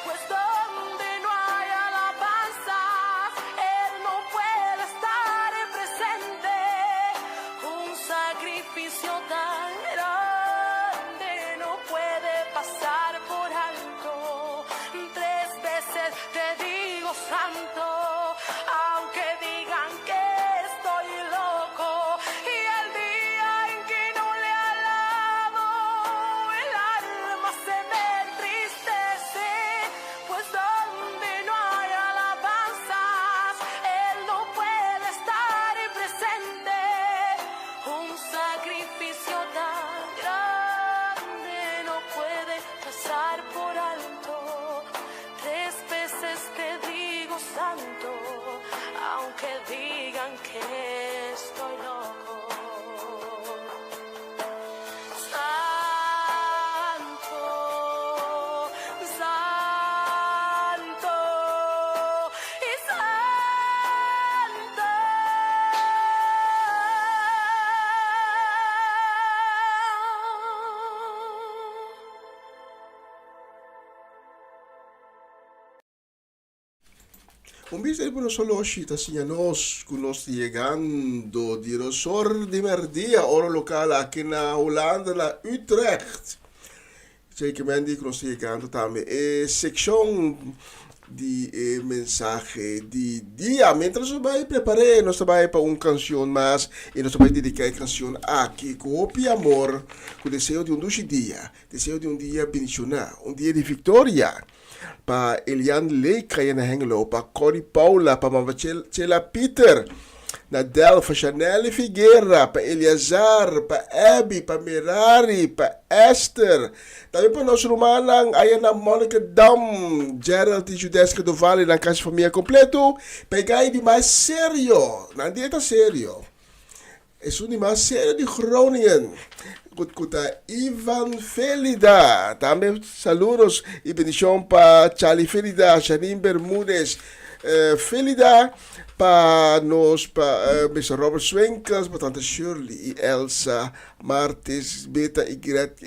Speaker 9: pues donde no hay alabanzas, él no puede estar presente. Un sacrificio tan grande no puede pasar por alto. Tres veces te digo santo, aunque digan que estoy loco. Y el día en que no le alabo, el alma se me entristece, pues donde no hay alabanzas, él no puede estar presente. Un sacrificio tan grande no puede pasar por alto. Tres veces te digo santo, aunque digan que estoy loco. Santo, santo y santo.
Speaker 7: Un bista riba nos oloshi ta siña nos ku nos ta yegando di rosor di merdia, ora lokal aki na Hulanda, na Utrecht. Zeker men di ku nos ta yegando tambe e sekshon di e mensahe di dia. Mientras nos bai prepar'é, nos ta bai pa un kanshon mas i nos ta bai dediká e kanshon aki ku hopi amor, ku deseo di un dushi dia, deseo di un dia bendishoná, un dia di viktoria. Pa Elian Lake kaya na Hengelo, pa Corrie Paula, pa Mama Chela Pieter na Delft, pa Chanelle Figuera, pa Eleazar, pa Abby, pa Merari, pa Esther, tambe pa nos rumannan aya na Monnikendam, Gerald y Judeska Dovale, nan kasi famia completo, pa e gai di mas serio, nan di e ta serio. Esun di mas serio di Groningen ku ta Ivan Felida. Tambe saludos y bendicion pa Charlie Felida, Janine Bermudez Felida, pa nos pa Mister Robert Swinkels, pa Tante Shirley y Elsa Martes, Beta y Gret,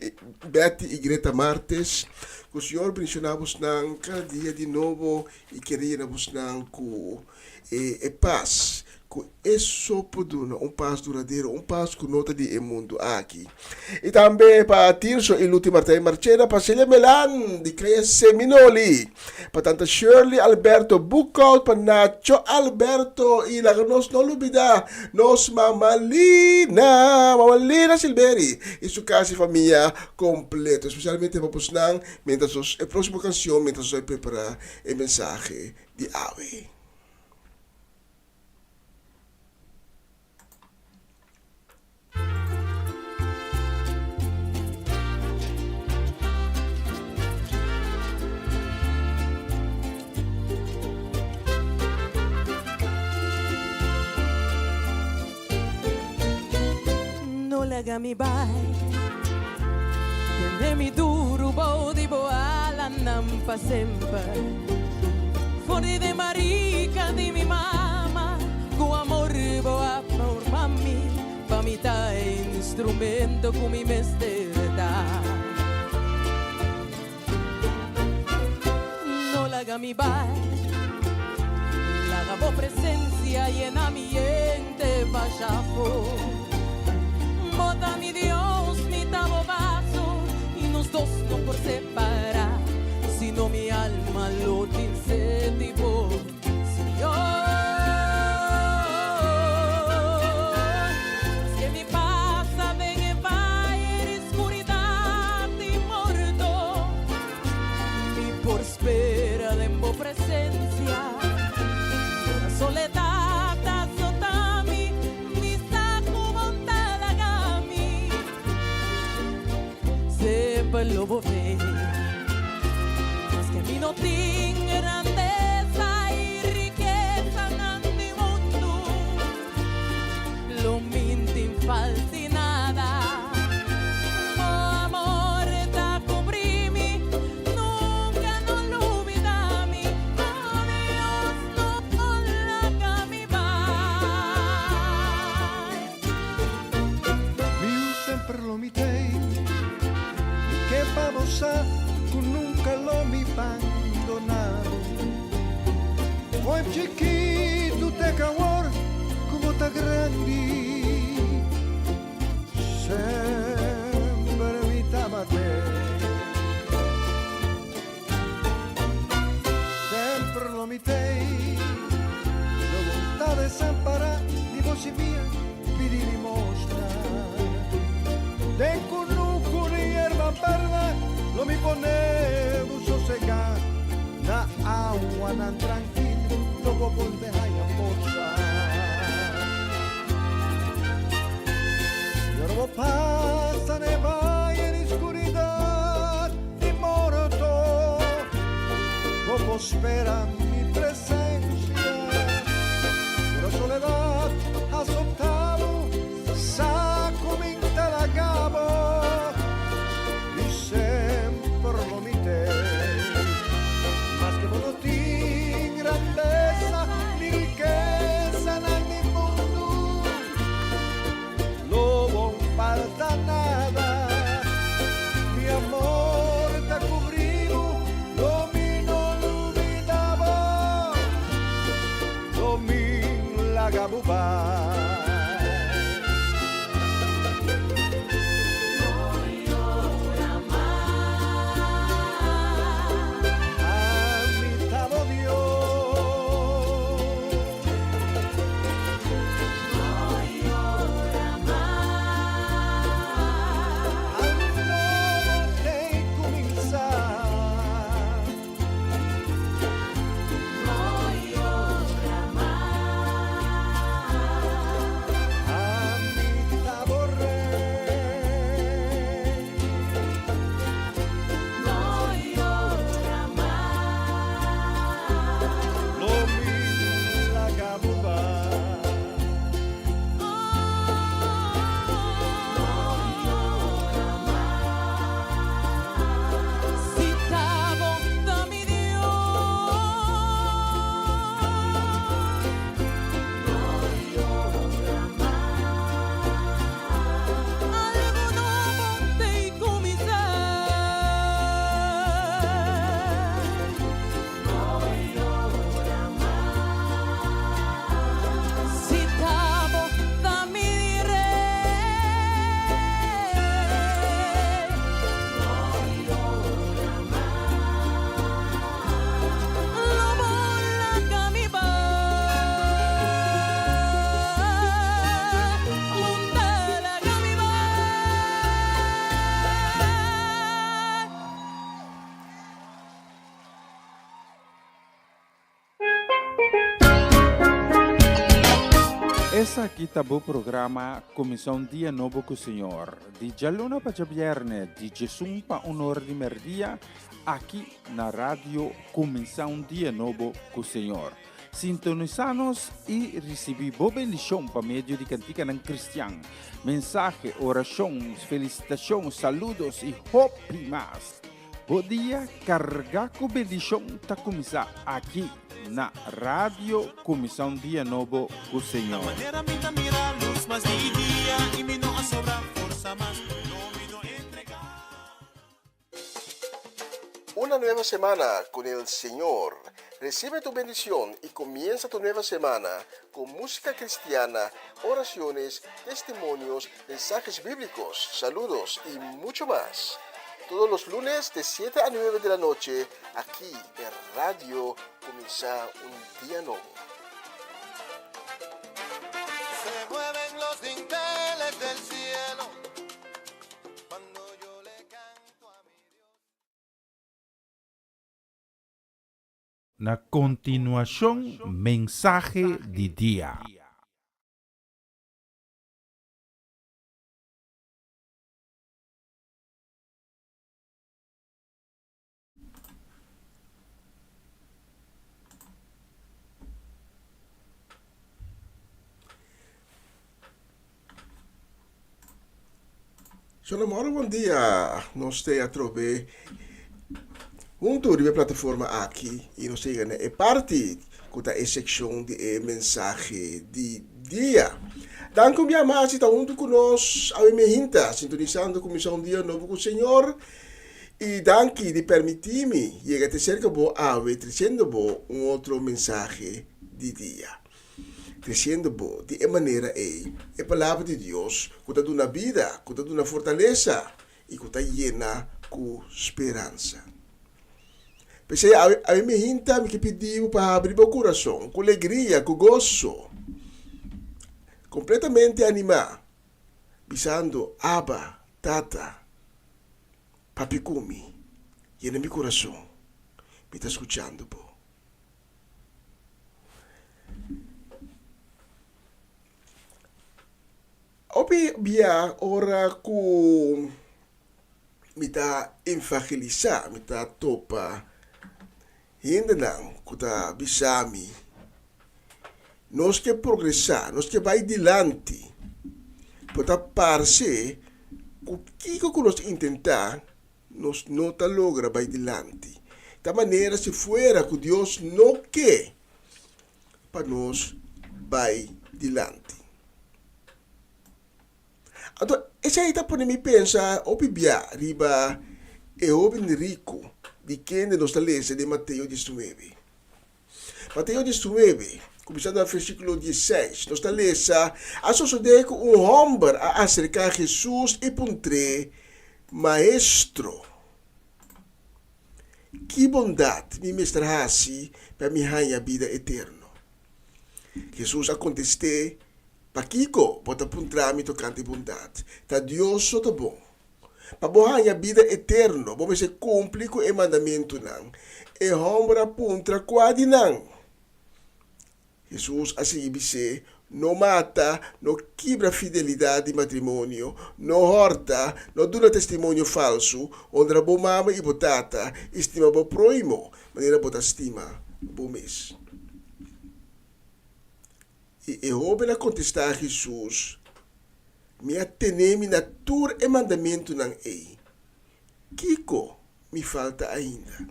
Speaker 7: Betty y Greta Martes. Ku Señor bendiciona bosnan cada dia di nobo y kere yena bosnan ku e pas. ku e so por duna un pas duradero, un pas ku no ta di e mundu aki. I tambe pa Tirso i Luti Martijn Marchena, pa Celia Melan di Kaya Seminoli, pa tanta Shirley Alberto Boekhout, pa Nacho Alberto i laga nos no lubida nos mama Lina, mama Lina Silberi i su kas i famia kompleto, espesialmente pa bosnan mientras nos e próksimo kanshon mientras nos a prepara e mensahe di awe.
Speaker 11: No laga mi bai Tene mi duru bou di bo alanan pa semper For di den barika di mi mama Ku amor bo a forma mi Pa mi ta e instrumento ku mi mester ta No laga mi bai Laga bo presencia yena mi ente basha afo Bo ta mi Dios, mi ta bo vaso Y nos dos no por separa Sino mi alma lo tin sed di bo Señor Maske mi pasa den e vaye di scuridad di morto Mi por spera den bo presencia Ora soledad ta azota mi Mi sa cu bo ta laga mi Semper lo bo ve Maske mi no tin grandeza y rikezanan di mundu Lo min tin falti nada Bo amor ta cubri mi Nunca no lubida mi Oh Dios no laga mi bai.
Speaker 10: Mi yu semper lo mi tei. Mi ke pa bo sa ku nunka lo mi bandoná bo. Fo'i chikitu te kawor ku bo ta grandi. Semper mi tabat'e. Semper lo mi tei. Lo bo ta desampará ni bo simia pidi limosna. Den kunuku di yerba berde lo mi pone bo sosegá. Na awanan trankil lo bo bolbe haña forsa. Y ora bo pasa n'e vaye di skuridat di morto, bo por spera mi presensia. Ora soledat azotá bo, sa ku mi ta laga bo, i semper lo mi t'ei. Maske bo no tin grandesa ni rikesanan di mundu, lo bo falta nada. Mi amor ta kubrí bo, lo mi no lubidá bo, lo mi laga bo bai. Ami ta bo Dios. Algu nobo t'ei kuminsá.
Speaker 4: Esaki ta bo programa Kuminsá un Dia Nobo ku Señor, di djaluna pa djabièrnè di djesun pa un ora di mèrdia, aki na Radio Kuminsá un Dia Nobo ku Señor. Sintonisá nos i risibí bo bendishon pa medio di kantikanan kristian, mensahe, orashon, felisitashon, saludos i hopi mas. Bo dia kargá ku bendishon ta kuminsá aki na Radio Kuminsá un Dia Nobo ku Señor.
Speaker 7: Una nueva semana con el Señor. Recibe tu bendición y comienza tu nueva semana con música cristiana, oraciones, testimonios, mensajes bíblicos, saludos y mucho más. Todos los lunes de 7 a 9 de la noche, aquí en Radio Comienza un Día Nuevo.
Speaker 5: Se mueven los dinteles del cielo cuando yo le canto a mi
Speaker 4: Na kontinuashon mensahe di dia.
Speaker 7: Shalom bon dia. Nos ta atrobe huntu riba e plataforma aki i nos ta yega na e parti ku ta e sekshon di e mensahe di dia. Danki un bia mas di ta huntu ku nos awe mehinta sintonisando kuminsá un dia nobo ku Señor. I danki di permití mi yega te serka bo awe tresiendo bo un otro mensahe di dia. Tresiendo bo di e manera ei e Palabra di Dios ku ta duna bida, ku ta duna fortalesa i ku ta yena ku speransa. P'esei awe, awe mi hinta mi ke pidi bo pa habri bo kurason ku legria, ku goso, kompletamente animá, bisando, Abba, Tata. Papia ku mi, yena mi kurason, mi ta skuchando bo. Hopi bia ora ku mi ta evangelisá, mi ta topa hendenan ku ta bisa mi, Nos ke progresá, nos ke bai dilanti, pero ta parse ku kiko ku nos intentá, nos no ta logra bai dilanti. Ta manera si fuera ku Dios no ke pa nos bai dilanti. Anto esei ta pone mi pensa hopi bia riba e hóben riku di kende nos ta lesa den Mateo diesnuebe. Mateo diesnuebe, kuminsando na versíkulo dieseis, nos ta lesa, A sosodé ku un hòmber a aserká Hesus i puntr'é, Maestro, ki bondat mi mester hasi pa mi haña bida eterno? Hesus a kontest'é, Pakiko bo ta puntra mi tokante bondat? Ta Dios so ta bon. Pa bo haña bida eterno, bo mester kumpli ku e mandamentunan. E hòmber a puntra, Kua di nan? Hesus a sigui bis'é, No mata, no kibra fidelidat di matrimonio, no hòrta, no duna testimonio falsu, honra bo mama i bo tata, i stima bo próhimo manera bo ta stima bo mes. I e hóben a kontestá Hesus, Mi a tene mi na tur e mandamentunan ei. Kiko mi falta ainda?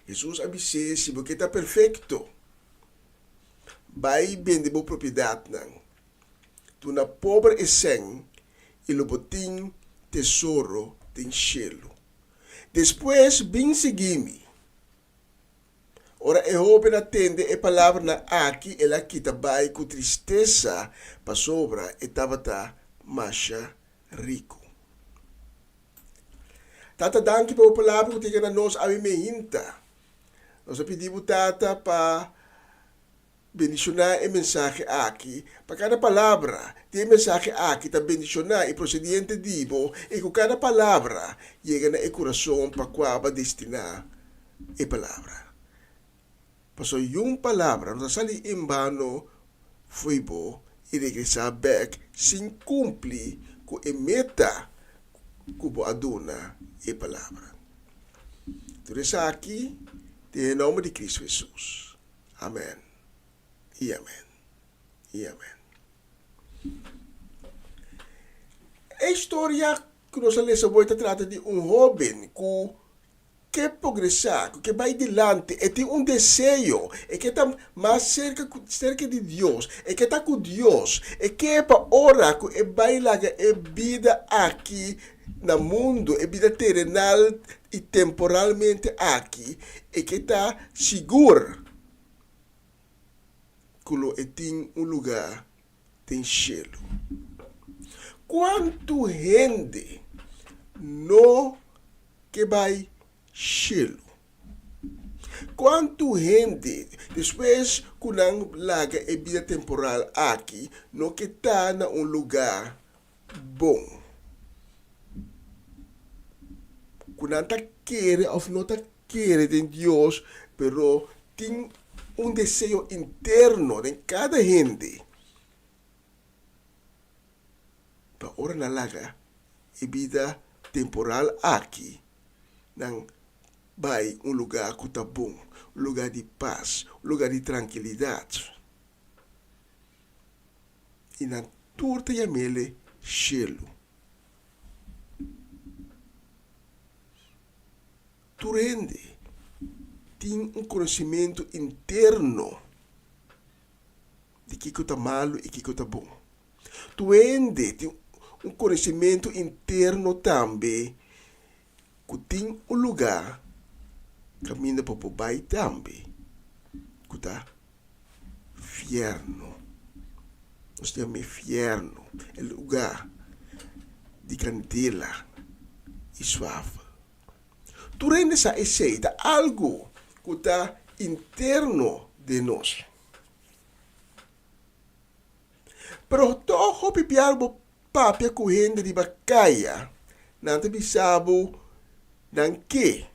Speaker 7: Hesus a bis'é, Si bo ke ta perfekto, bai bende bo propiedatnan, duna pober e sèn i lo bo tin tesoro den shelu. Despues bin sigui mi. Ora e hóben a tende e palabranan aki, el a kita bai ku tristesa pasobra e tabata masha riku. Tata, danki pa bo palabra ku ta yega na nos awe meinta. Nos a pidi bo, Tata, pa bendishoná e mensahe aki, pa kada palabra di e mensahe aki ta bendishoná i prosediente di bo i ku kada palabra yega na e kurason pa kua bo a destiná e palabra. Pasobra yun palabra no ta sali en bano fo'i bo i regresá bèk sin kumpli ku e meta ku bo a duna e palabra. Tur esaki den e nòmber di Kristu Hesus. Amèn i amèn i amèn. E historia ku nos a lesa awor ta trata di un hóben ku ke progresá, ku ke bai dilanti, e tin un deseo, e ke ta mas serka ku serka di Dios, e ke ta ku Dios, e ke pa ora ku e bai laga e bida aki na mundu, e bida terenal i temporalmente aki, e ke ta sigur ku lo e tin un lugá den shelu. Kuantu hende no ke bai shelu? Kuantu hende despues ku nan laga e bida temporal aki no ke ta na un lugá bon? Ku nan ta kere òf no ta kere den Dios, pero tin un deseo interno den kada hende pa ora nan laga e bida temporal aki, nan bai un lugá ku ta bon, un lugá di pas, un lugá di trankilidat. I nan tur ta yam'ele shelu. Tur hende tin un konosimentu interno di kiko ta malu i kiko ta bon. Tur hende tin un konosimentu interno tambe ku tin un lugá kaminda pa por bai tambe, ku ta fièrnu. Nos ta yam'é fièrnu, e lugá di kandela i suafel. Tur hende sa esei ta algu ku ta interno den nos. Pero tòg hopi biaha bo papia ku hende riba kaya, nan ta bisa bo nan ke,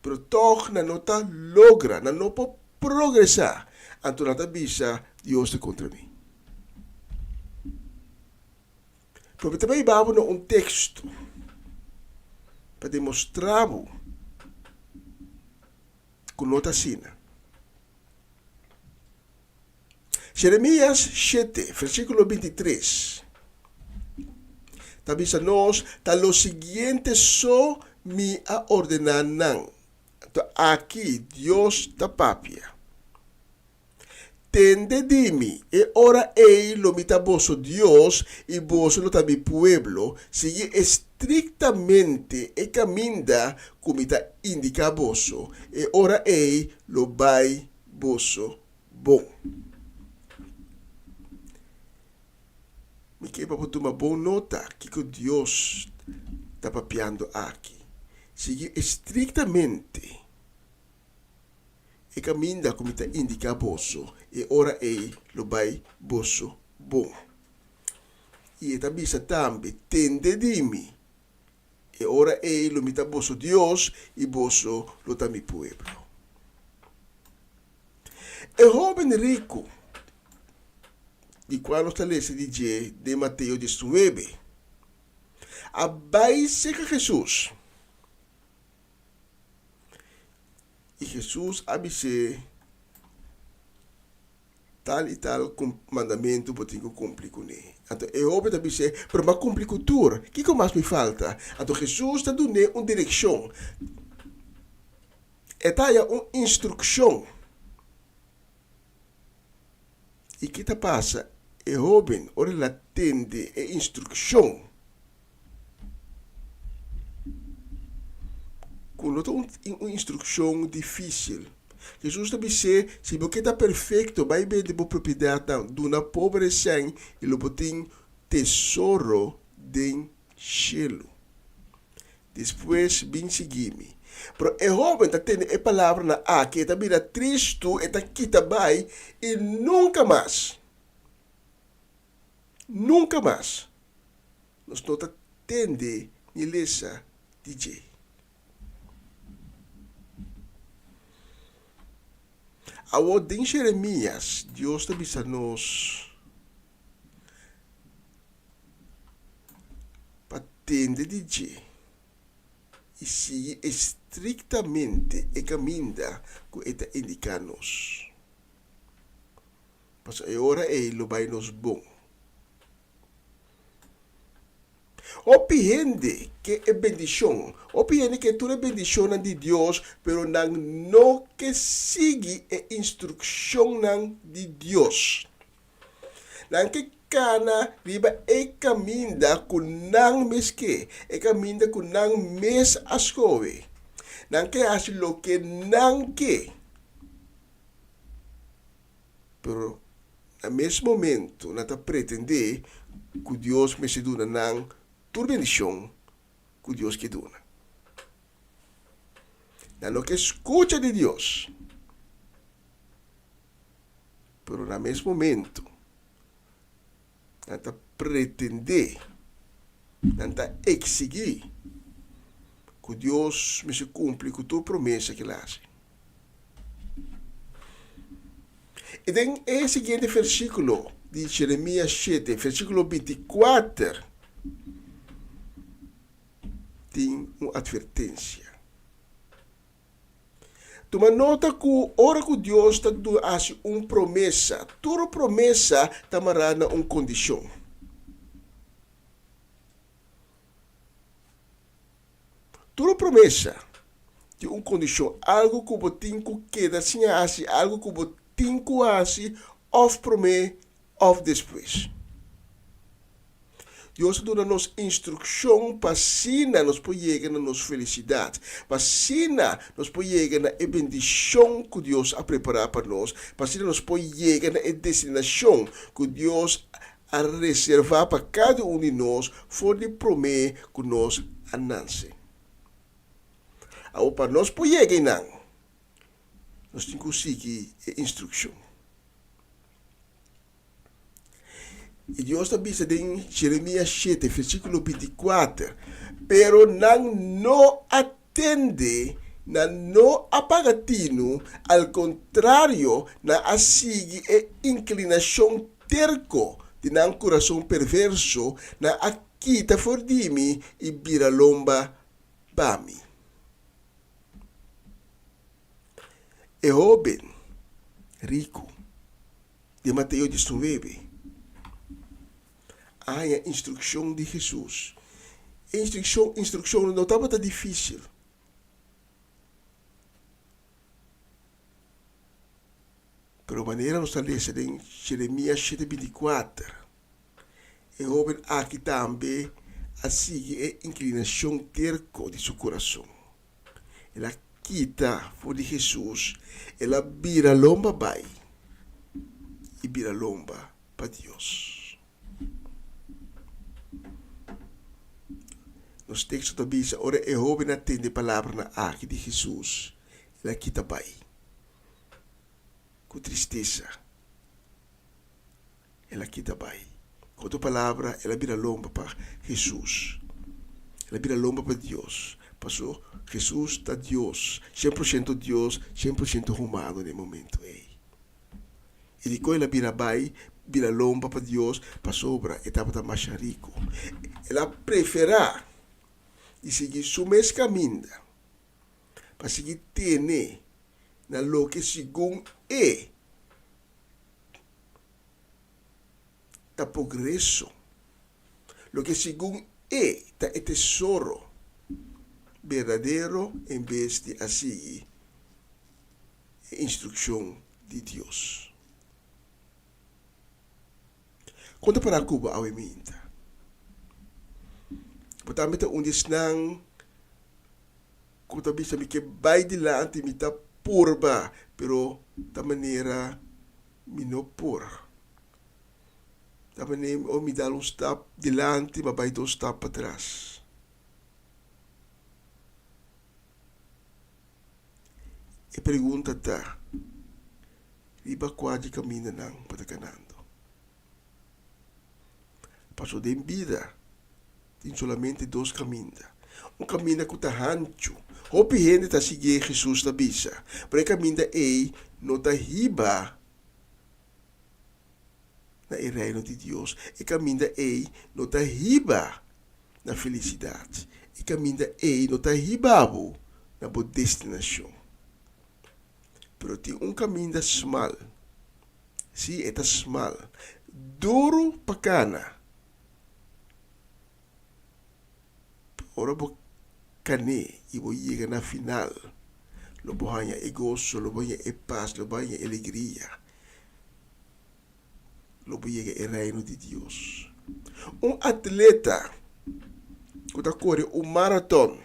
Speaker 7: pero tòg nan no ta logra, nan no por progresá. Anto nan ta bisa, Dios ta kontra mi. Pero mi ta bai hiba bo na un teksto pa demostrá bo ku no ta asina. Jeremías shete, versíkulo bintitres, ta bisa nos, Ta lo siguiente so mi a ordená nan. Anto aki Dios ta papia. Tende di mi, e ora ei lo mi ta boso Dios i boso lo ta mi pueblo, sigui estriktamente e kaminda ku mi ta indiká boso, e ora ei lo bai boso bon. Mi ke pa bo tuma bon nota kiko Dios ta papiando aki. Sigui estriktamente. E kaminda ku mi ta indiká boso, e ora ei lo bai boso bon. I e ta bisa tambe, Tende di mi, e ora ei lo mi ta boso Dios i boso lo ta mi pueblo. E hóben riku, di kua nos ta lesa di dje den Mateo diesnuebe, a bai serka Hesus. I Hesus a bis'é, Tal i tal mandamentu bo tin ku kumpli kuné. Anto e hoben ta bis'é, Pero mi a kumpli ku tur, kiko mas mi falta? Anto Hesus ta dun'é un direkshon. E ta haña un instrukshon. I ki ta pasa? E hoben, ora el a tende e instrukshon, ku no ta un instrukshon difísil, Hesus ta bis'é, Si bo ke ta perfekto, bai bende bo propiedatnan, duna pober e sèn, i lo bo tin tesoro den shelu. Despues bin sigui mi. Pero e hoben ta tende e palabranan aki, e ta bira tristu, e ta kita bai i nunka mas, nunka mas nos no ta tende ni lesa di dje. Awor den Jeremias, Dios ta bisa nos. tende di dje i sigui estriktamente e kaminda ku e ta indiká nos. Pasobra e ora ei lo bai nos bon. Hopi hende ke e bendishon. Hopi hende ke tur e bendishonnan di Dios, pero nan no ke sigui e instrukshonnan di Dios. Nan ke kana riba e kaminda ku nan mes ke, e kaminda ku nan mes a skohe. Nan ke hasi loke nan ke. Pero na mes momento nan ta pretendé ku Dios mester duna nan tur bendishon ku Dios ke duna. Nan no ke skucha di Dios, pero na mes momento nan ta pretendé, nan ta eksigí ku Dios mester kumpli ku tur promesa ku el a hasi. I den e siguiente versíkulo di Jeremías shete, versíkulo binti kuater, tin un atvertensia. Tuma nota ku ora ku Dios ta hasi un promesa, tur promesa ta mará na un kondishon. Tur promesa tin un kondishon, algu ku bo tin ku keda sin hasi, algu ku bo tin ku hasi òf promé òf despues. Dios a duna nos instrukshon pa asina nos por yega na nos felisidat, pa asina nos por yega na e bendishon ku Dios a prepará pa nos, pa asina nos por yega na e destinashon ku Dios a reservá pa kada un di nos for di promé ku nos a nanse. Awor pa nos por yega einan, nos tin ku sigui e instrukshon. I Dios ta bisa den Jeremias shete, versíkulo binti kuater, Pero nan no a tende, nan no a paga tinu, al kontrario, nan a sigui e inklinashon terko di nan kurason perverso, nan a kita for di mi i bira lomba pa mi. E hóben riku di Mateo diesnuebe a haña instrukshon di Hesus. E instrukshon instrukshonnan no tabata difísil. Pero manera nos ta lesa den Jeremias shete binti kuater, e hóben aki tambe a sigui e inklinashon terko di su kurason. El a kita for di Hesus, el a bira lomba bai i bira lomba pa Dios. Nos teksto ta bisa, ora e hóben a tende e palabranan aki di Hesus, el a kita bai ku tristesa. El a kita bai. Ku otro palabra, el a bira lomba pa Hesus. El a bira lomba pa Dios. Paso Hesus ta Dios, shen por shento Dios, shen por shento humano den e momento ei. I dikon el a bira bai, bira lomba pa Dios? Pasobra e tabata masha riku. El a preferá di sigui su mes kaminda pa sigui tene na loke segun e ta progreso, loke segun e ta e tesoro berdadero en bes di a sigui e instrukshon di Dios. Kon ta para ku bo awe minta? Bo tambe ta un di esnan ku ta bisa mi ke bai dilanti, mi ta purba, pero ta manera mi no por. Ta manera ora mi dal un stap dilanti, mi a bai dos stap patras. E pregunta ta, Riba kua dje kamindanan bo ta kanando? Pasobra den bida tin solamente dos kaminda. Un kaminda ku ta hanchu. Hopi hende ta siguié, Hesus ta bisa, pero e kaminda ei no ta hiba na e Reino di Dios. E kaminda ei no ta hiba. na felisidat. E kaminda ei no ta hiba bo na bo destinashon. Pero tin un kaminda smal. Sí, e ta smal. Duru pa kana. Ora bo kan'é i bo yega na final, lo bo haña e goso, lo bo haña e pas, lo bo haña e alegria. Lo bo yega e Reino di Dios. Un atleta ku ta kore un maraton,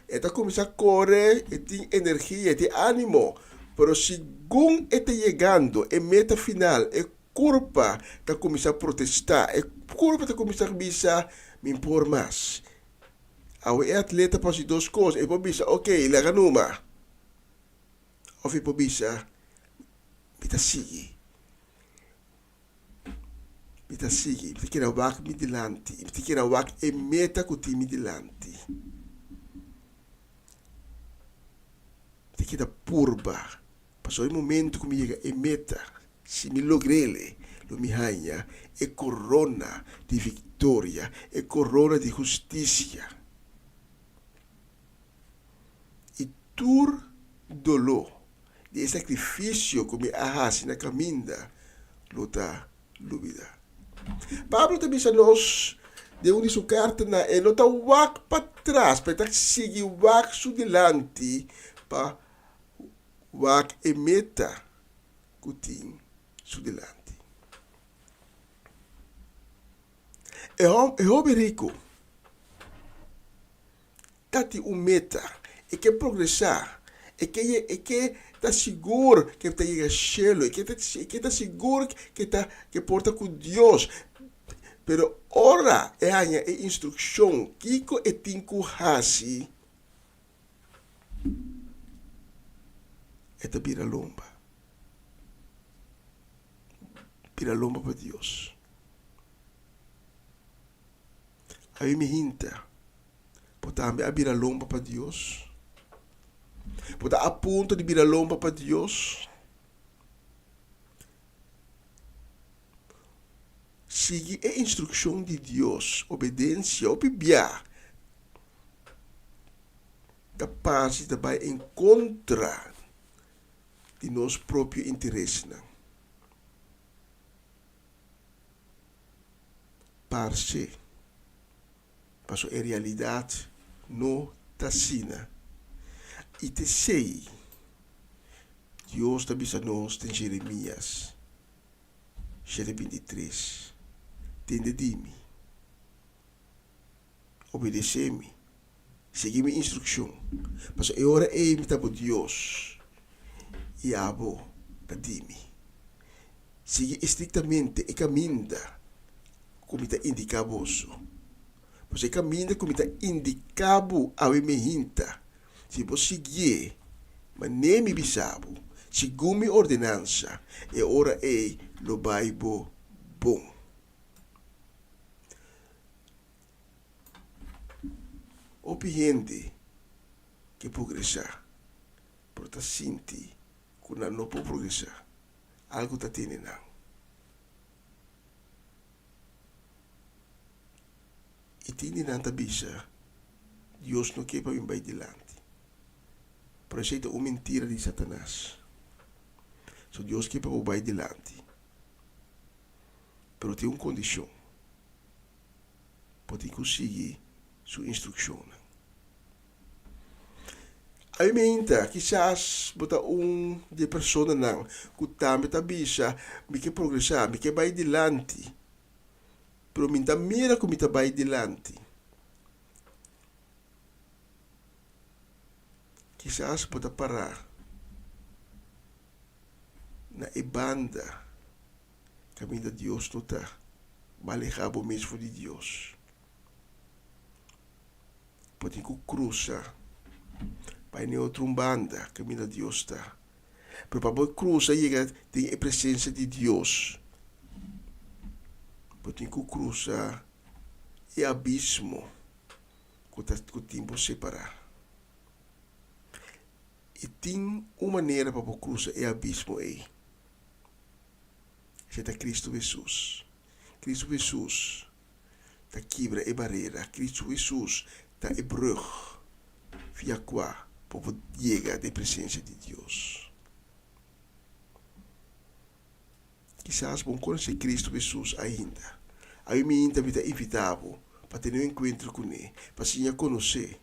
Speaker 7: e ta kuminsá kore, e tin energia, e tin ánimo, pero segun e ta yegando e meta final, e kurpa ta kuminsá protestá, e kurpa ta kuminsá bisa, Mi por mas. Awe e atleta por hasi dos kos, e por bisa, Oke, laga numa. Òf e por bisa, Mi ta sigui. Mi ta sigui. Mi ta keda wak mi dilanti. Mi ta keda wak e meta ku tin mi dilanti. Mi ta keda purba. Pasobra e momento ku mi yega e meta, si mi logr'el, lo mi haña e korona di viktoria, e korona di hustisia. I tur doló di e sakrifisio ku mi a hasi na kaminda lo ta lubidá. Pablo ta bisa nos den un di su kartanan, e no ta wak patras, pero e ta sigui wak su dilanti pa wak e meta ku tin su dilanti. E hoben riku ta tin un meta, e ke progresá, e ke e ke ta sigur ke ta yega shelu, e ke ta e ke ta sigur ke ta ke por ta ku Dios. Pero ora e haña e instrukshon kiko e tin ku hasi, e ta bira lomba. Bira lomba pa Dios. Abi mi hinta. Bo tambe a bira lomba pa Dios? Bo ta a punto di bira lomba pa Dios? Sigui e instrukshon di Dios, obedensia hopi bia ta parse ta bai en kontra di nos propio interesnan. Parse. Paso e realidad no ta asina. I t'esei Dios ta bisa nos den Jeremias 7:23, Tende di mi, obedesé mi, sigui mi instrukshon, paso e ora ei mi ta bo Dios i abo ta di mi. Sigui estriktamente e kaminda ku mi ta indiká boso. Pasobra e kaminda ku mi ta indiká bo awe mehinta, si bo siguié manera mi bisa bo, segun mi ordenansa, e ora ei lo bai bo bon. Hopi hende ke progresá, pero ta sinti ku nan no por progresá. Algu ta tene nan. I tin di nan ta bisa, Dios no ke pa mi bai dilanti. Pero esei ta un mentira di Satanas. So Dios ke pa bo bai dilanti. Pero tin un kondishon. Bo tin ku sigui su instrukshonnan. Aumenta, kisas bo ta un di e personanan ku tambe ta bisa, Mi ke progresá, mi ke bai dilanti, pero mi ta mira ku mi ta bai dilanti. Kisas bo ta pará na e banda kaminda Dios no ta, bo a alehá bo mes for di Dios. Bo tin ku krusa bai na e otro un banda kaminda Dios ta. Pero pa bo krusa yega den e presensia di Dios, bo tin ku krusa e abismo ku ta ku tin bo separá. I tin un manera pa bo krusa e abismo ei. Esei ta Kristu Hesus. Kristu Hesus. ta kibra e barera, Kristu Hesus ta e brug via kua bo por yega den presensia di Dios. Kisas bo no konosé Kristu Hesus ainda. Awe minta mi ta invitá bo pa tene un enkuentro kuné, pa siña konosé,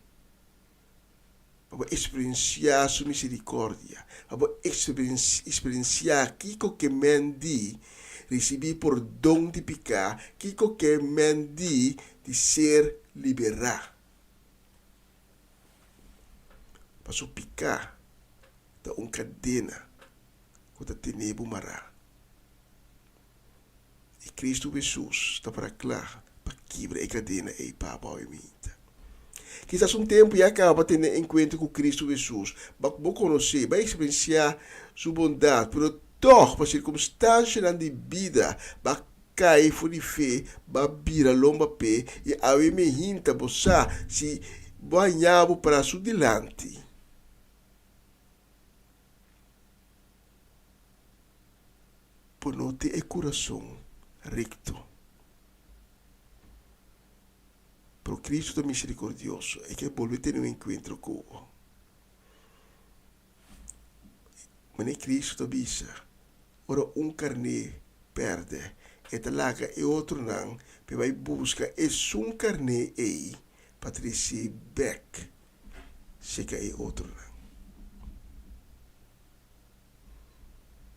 Speaker 7: pa bo eksperensiá su miserikòrdia, pa bo eksperensiá kiko ke men di risibí pordon di piká, kiko ke men di di ser liberá. Pasobra piká ta un kadena. ku ta tene bo mará. I Kristu Hesus ta para kla pa kibra e kadena ei pa bo awe minta. Kisas un tempu ya kaba pa tene enkuentro ku Kristu Hesus, ba ku bo konosé, ba eksperensiá Su bondat, pero tòg pa sirkumstansianan di bida ba kai for di fe, ba bira lomba p'e, i awe mehinta bo sa si bo haña bo para Su dilanti. Bo no tin e kurason rekto. Pero Kristu ta miserikordioso, e ke bolbe tene un enkuentro ku bo. Manera Kristu ta bisa, ora un karné pèrdè, e ta laga e otronan pa e bai buska esun karné ei pa trese bèk. seka e otronan.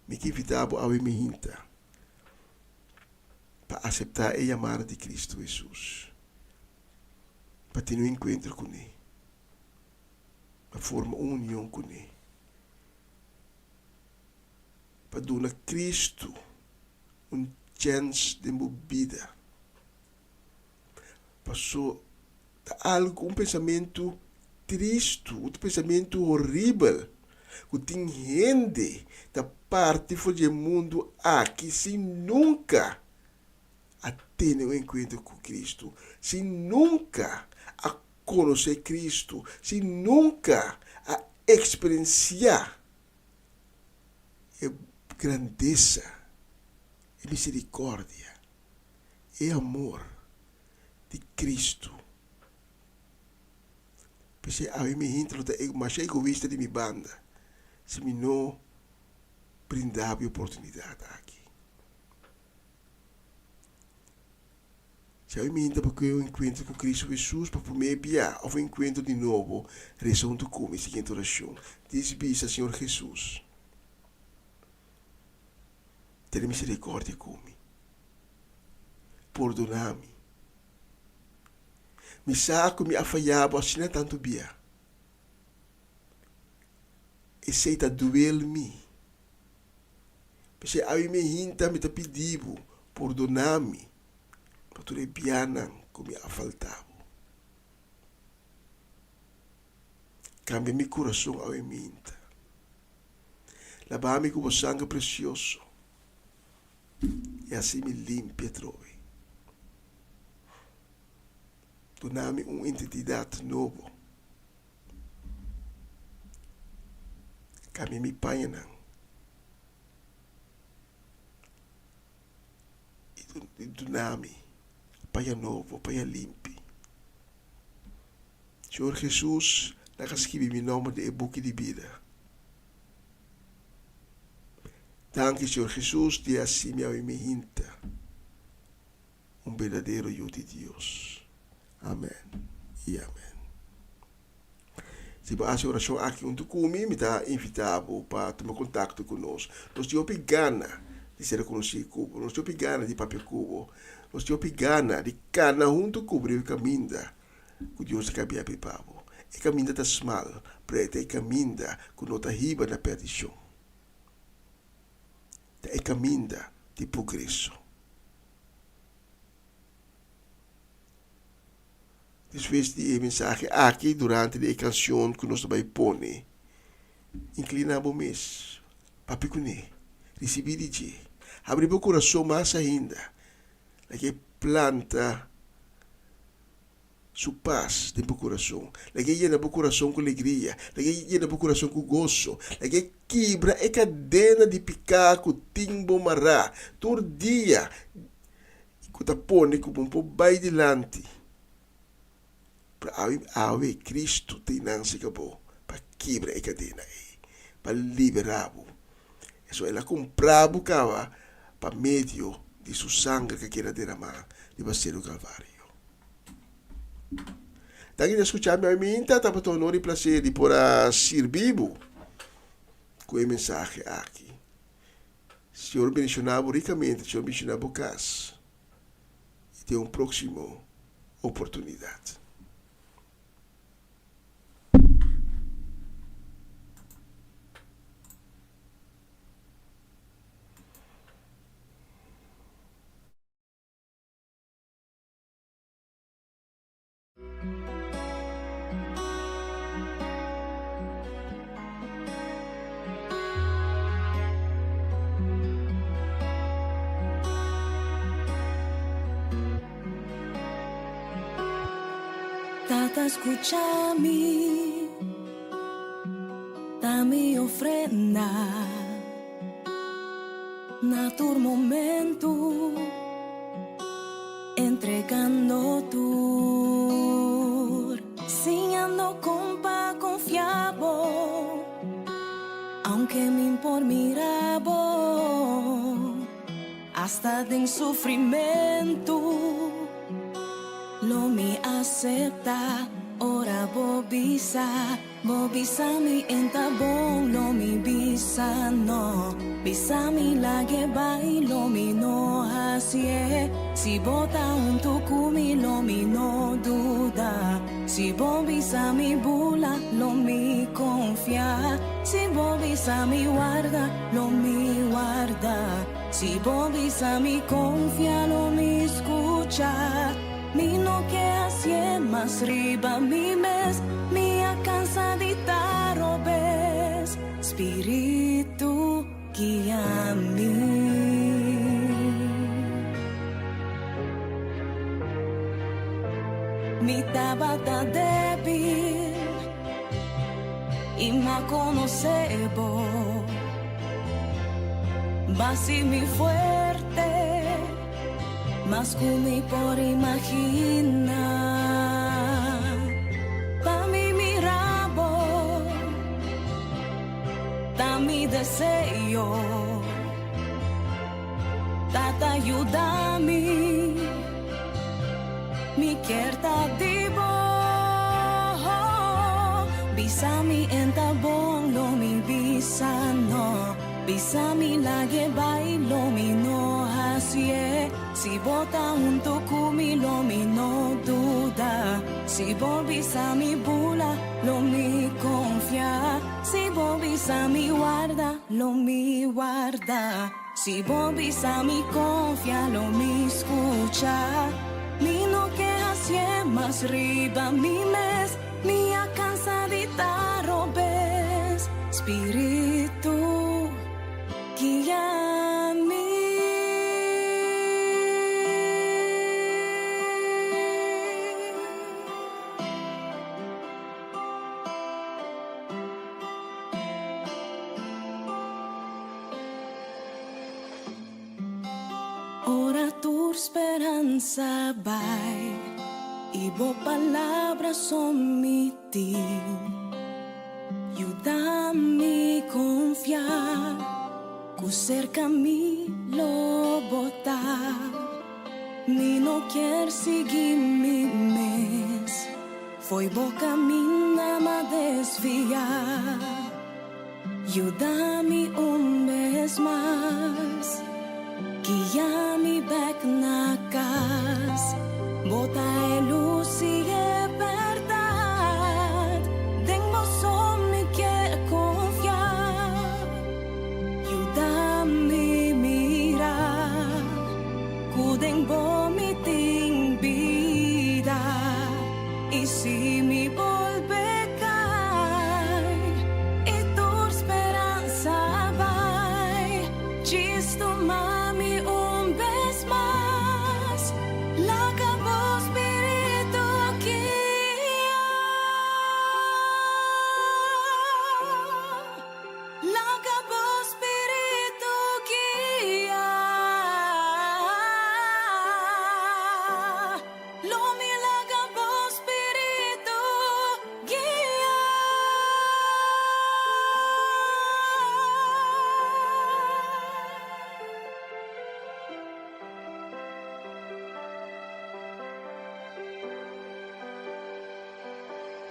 Speaker 7: Mi ta invitá bo awe mihinta pa aseptá e yamada di Kristu Hesus, pa tene un enkuentro kuné, pa forma un union kuné, pa duna Kristu un chèns den bo bida. Paso ta algu, un pensamentu tristu, un pensamentu horibel ku tin hende ta parti for di e mundu aki sin nunka a tene un enkuentro ku Kristu, sin nunka a konosé Kristu, sin nunka a eksperensiá e grandesa, e miserikòrdia. E amor di Cristo. P'esei awe mi hinter lo ta masha egoista di mi banda si mi no brinda bo e oportunidad aki. Si awe mi hinter bo ke un encuentro cu Cristo Jesus pa prome bia of un encuentro di nobo, reza hunto cu mi e siguiente oracion. Diz bisa, Señor Jesus, Tene misericordia cu mi. Pordona mi. Mi sa cu mi a faya bo asina tantu bia. Esey ta duel mi. P'esey awe mi hinta mi ta pidi bo pordona mi pa tur e bianan cu mi a falta bo. Cambia mi curason awe mi hinta. Laba mi ku bo sanger presioso i hasi mi limpi atrobe. Duna mi un identidat nobo. Kambia mi pañanan i duna mi paña nobo, paña limpi. Señor Jesus, laga skibi mi nomber den e buki di bida. Danki, Señor Jesus, di hasi mi awe mi hinta un berdadero yu di Dios. Amen i amen. Si bo hasi orashon aki huntu ku mi, mi ta invitá bo pa tuma kontakto ku nos. Nos tin hopi gana di ser konosí ku bo. Nos tin hopi gana di papia ku bo. Nos tin hopi gana di kana huntu ku bo riba e kaminda ku Dios ta kabia p'e pa bo. E kaminda ta smal, pero e ta e kaminda ku no ta hiba na perdishon. Ta e kaminda di progreso. Despues di e mensahe aki, durante di e kanshon ku nos ta bai pone, inkliná bo mes, papia kuné, risibí di dje. Habri bo kurason mas ainda. Laga e planta su pas den bo kurason. Laga e yena bo kurason ku alegria. Laga e yena bo kurason ku goso. Laga e kibra e kadena di piká ku tin bo mará tur dia. ku ta pone ku bo no por bai dilanti. Pero awe awe Cristo ta inansi ka bo pa kibra e kadena ei, pa libera bo. Eso el a kumpra bo kaba pa medio di su sanger ku a keda deramá riba Seru Kalvario. Danki di skucha mi awe minta, tabata honor i plaser di por a sirbi bo ku e mensahe aki. Señor bendiciona bo ricamente, Señor bendiciona bo cas y te un proximo oportunidad.
Speaker 9: Tata skucha mi, ta mi ofrenda na tur momento. Entregando tur, siñando con pa confia bo, aunke min por mira bo, hasta den sufrimento lo mi acepta ora bo bisa. Bo bisa mi en ta bon, lo mi bisa no. Bisa mi lag'e bai, lo mi no haci'e. Si bo ta huntu cu mi, lo mi no duda. Si bo bisa mi bula, lo mi confia. Si bo bisa mi warda, lo mi warda. Si bo bisa mi confia, lo mi scucha. Mi no ke hacié mas riba mi mes, mi a cansa di ta robes, Spiritu guia mi. Mi tabata debil y m'a conoce bo, basi mi fuerte. Mas ku mi por imaginá. Pa mi mira bo ta mi deseo. Tata yuda mi, mi kier ta di bo. Bisa mi en ta bon, lo mi bisa no. Bisa mi lag'e bai lo mi no haci'e Si bo ta hunto cu mi lo mi no duda Si bo bisa mi bula lo mi confia Si bo bisa mi warda lo mi warda Si bo bisa mi confia lo mi scucha Mi no ke haci'e mas riba mi mes Mi a cansa di ta robes, Spiritu guia mi. Ora tur speransa bai i bo palabra so mi tin, yuda mi konfia ku serka mi lo bo ta. Mi no kier sigui mi mes, fo'i bo kaminda m'a desvia. Yuda mi un bes mas, guia mi bek na kas. Bo ta e lus i e bèrdat, den bo so mi ke konfia. Yuda mi mira ku den bo mi tin bida, i si mi bolbe kai i tur speransa bai, djis tuma mi un bes mas, laga bo spiritu.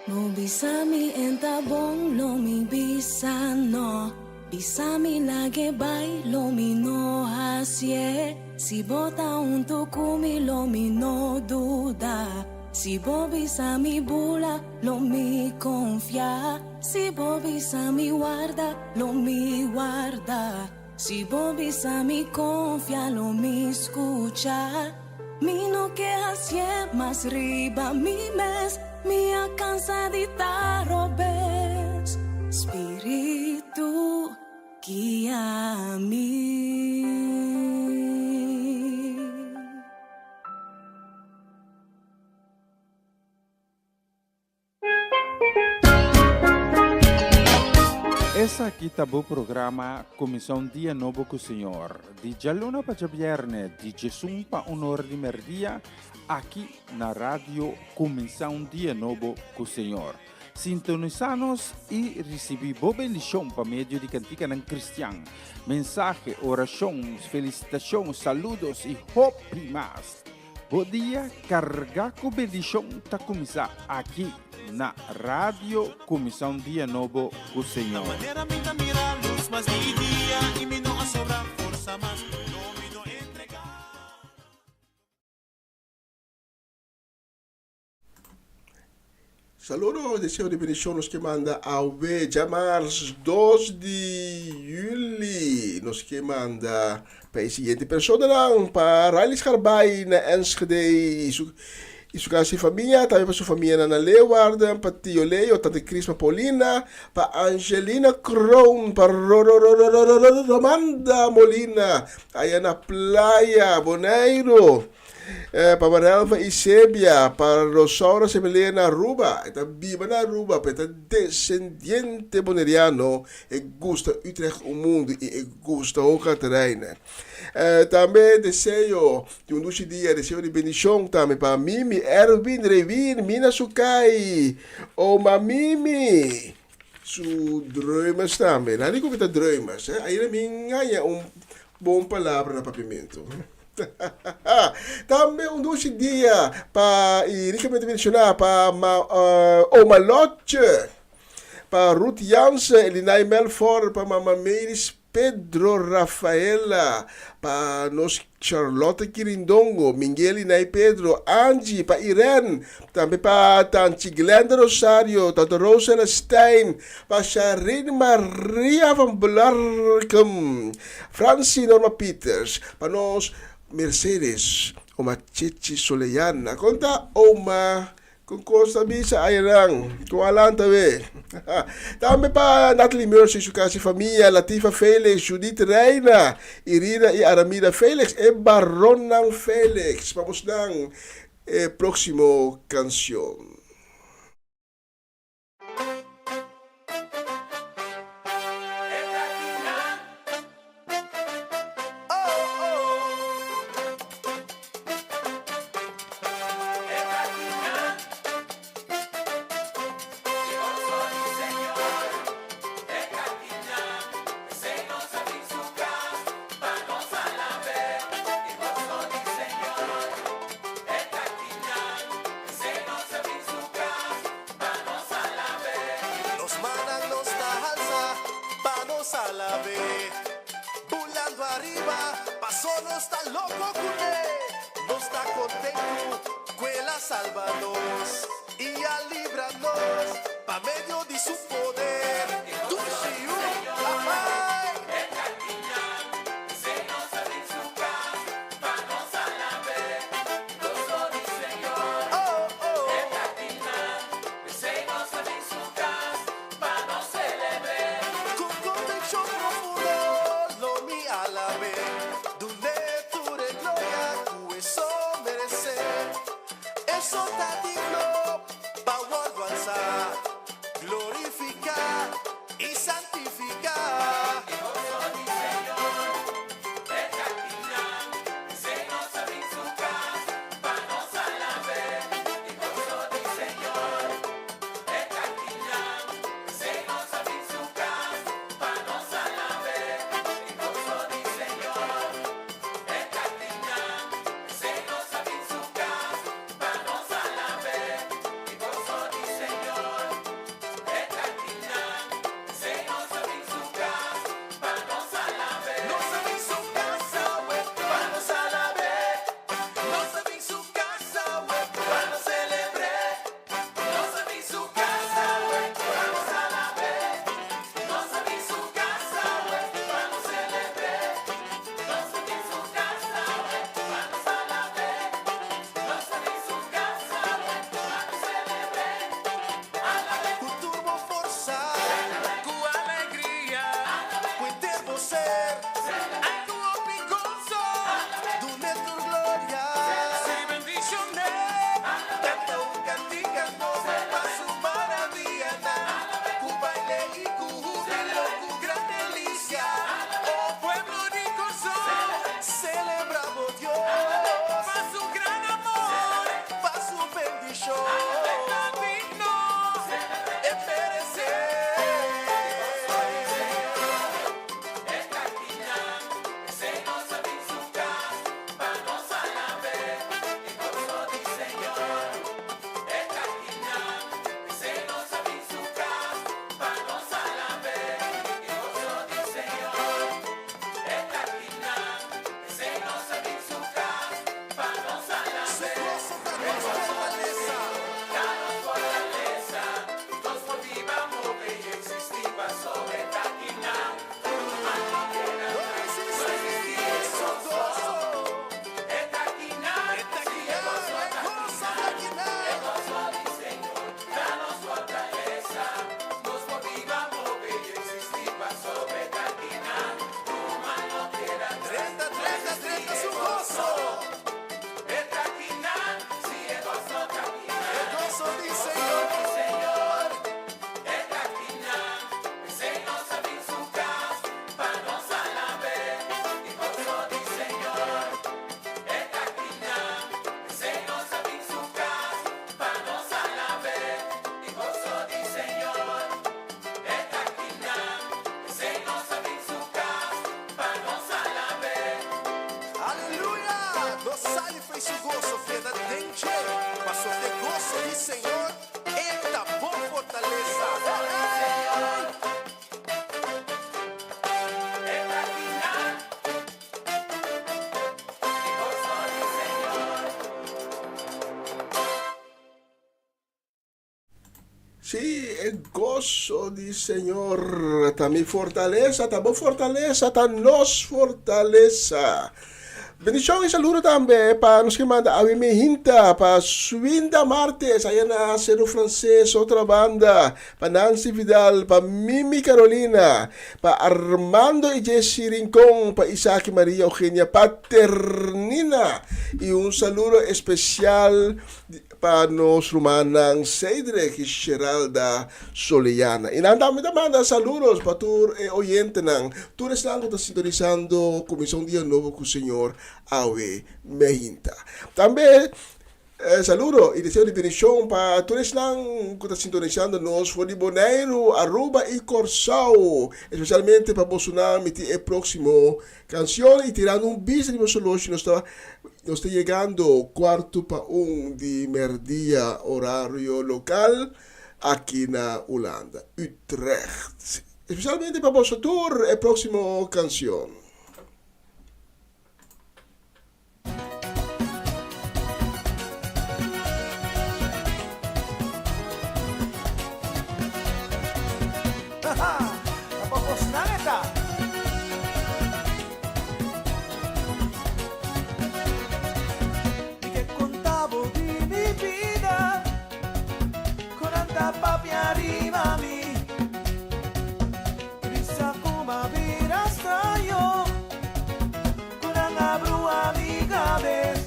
Speaker 9: Bo bisa mi en ta bon, lo mi bisa no. Bisa mi lag'e bai, lo mi no haci'e. Si bo ta hunto cu mi, lo mi no duda. Si bo bisa mi bula, lo mi confia. Si bo bisa mi warda, lo mi warda. Si bo bisa mi confia, lo mi scucha. Mi no ke haci'e mas riba mi mes, mi a cansa di ta robes. Spiritu, guia mi.
Speaker 4: Esaki ta bo programa Kuminsá un Dia Nobo ku Señor, di djaluna pa djabièrnè, di djesun pa un or di mèrdia, aki na Radio Kuminsá un Dia Nobo ku Señor. Sintonisá nos i risibí bo bendishon pa medio di kantikanan kristian, mensahe, orashon, felisitashon, saludos i hopi mas. Bo dia kargá ku bendishon ta kuminsá aki na Radio Kuminsá un Dia Nobo ku Señor.
Speaker 3: Manera mi ta mira lus mas di dia i mi no a sobra forsa mas, no mi no entregá.
Speaker 7: Saludo, deseo di bendicion nos ke manda awe djamars 2 di juli. Nos ke manda pa e siguiente personanan, pa Riley Scarbay na Enschede y su y su casa y familia, tambe pa su familianan na Leeuwarden, pa Tio Leo, Tante Crisma Paulina, pa Angelina Kroon, pa Romanda Molina, aya na Playa, Bonaire. Pa Marelva Isebia, pa Rosaura Semeleer na Aruba, e ta biba na Aruba, pero e ta descendiente boneriano, e gusta Utrecht un mundo y e gusta Hoog Catharijne. Tambe deseo di un dushi dia, deseo di bendicion tambe pa Mimi, Erwin, Rewin, Mina Sukai, Oma Mimi, su drömers tambe. Nan di cu mi ta drömers, eh? Ayera mi ngaña un bon palabra na papiamentu. Tambe un dushi dia pa y ricamente bendiciona pa ma Oma Lotje, pa Ruth Jansen, Elinay Melfor, pa Mama Meris Pedro Rafaela, pa nos Charlotte Kirindongo, Mingel Inay Pedro, Angie, pa Irene, tambe pa Tanchi Glenda Rosario, Tante Rosa Celestijn, pa Sharine Maria van Blarkum, Francie Norma Pieters, pa nos Mercedes, Oma Chechi Soleana, kon ta Oma? Kon kos ta bisa ayanan? Kon alan ta be? Tambe pa Natalie Mercy, su kasi famia, Latifa Felix, Judith Reina, Irina i Aramida Felix, e baronnan Felix. Pa bosnan e próksimo kanshon.
Speaker 1: Nos mannan nos ta halsa pa nos alab'é, Bulando ariba paso nos ta loko kuné. Nos ta kontentu ku el a salba nos i a libra nos pa medio di su poder. Dushi yu, ahai! Oh, oh. Ku konvikshon profundo lo mi alab'é, dun'é tur e gloria ku e so meresé. E so ta digno pa wòrdu alsá, glorifiká i santifiká. No sali fo'i su goso, keda den dje, pasobra e goso di Señor e ta bo fortalesa.
Speaker 7: Sí, e goso di Señor ta mi fortalesa, ta bo fortalesa, ta nos fortalesa. Bendicion y saludo tambe pa nos que manda awe mi hinta, pa Swinda Martes, allá na Cerro Francés, otra banda, pa Nancy Vidal, pa Mimi Carolina, pa Armando y Jessy Rincón, pa Isaac y Maria Eugenia, pa Ternina, y un saludo especial Pa nos rumannan Cedric y Sheralda Soleyana. Y nan tambe ta manda saludos pa tur e oyentenan, tur esnan cu ta sintonisando Cuminsa un Dia Nobo cu Señor awe meinta. Tambe saludo y deseo di benicion pa tur esnan cu ta sintonisando nos for di Boneiru, Aruba y Corsou. Especialmente pa bosonan mi tin e proximo Cancion y tirando un bista riba su loshi nos ta nos ta yegando cuarto pa un di merdia horario local aki na Hulanda, Utrecht. Especialmente pa boso tur e proximo cancion.
Speaker 3: Cu nan a brua mi cabes,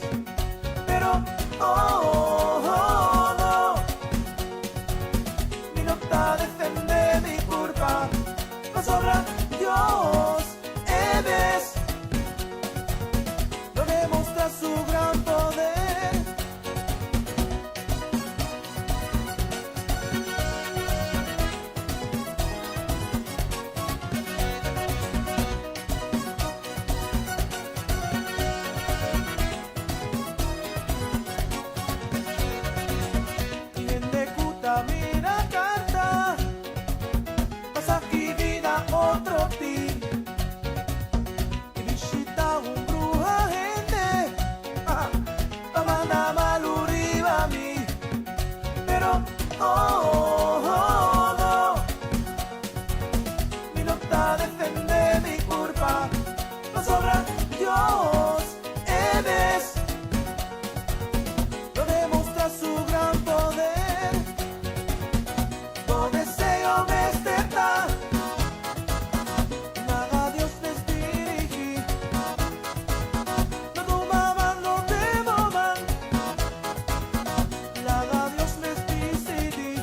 Speaker 3: pero oh, oh, no. Mi no ta defende mi curpa, pasobra Dios e bes lo demostra su gran poder. Hende ku ta mira karta pasa ki bida otro tin i bishita un bruha hende pa manda malu riba mi pero oh oh no. Mi no ta defende mi curpa, pasobra Dios e mes lo demostra su gran poder. Bo deseo mester ta, laga Dios mes dirigi. No tuma man, no temo man, laga Dios mes dicidi.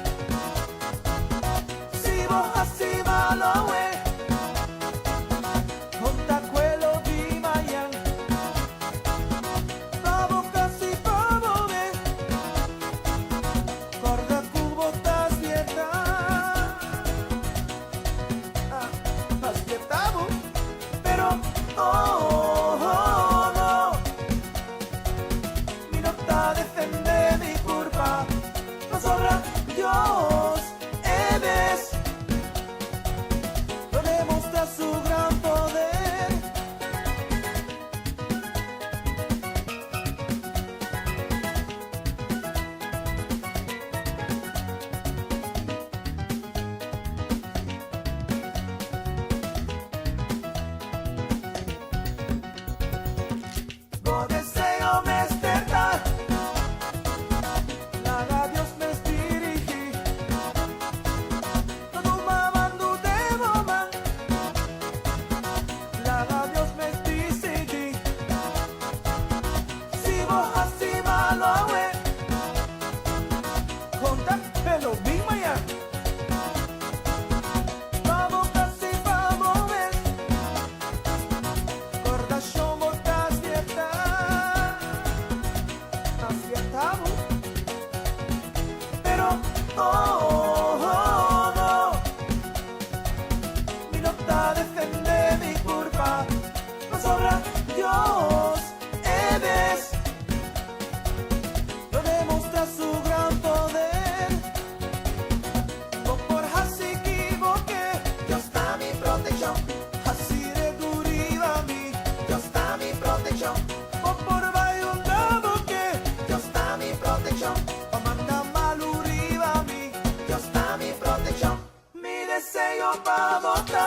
Speaker 3: pa bo ta.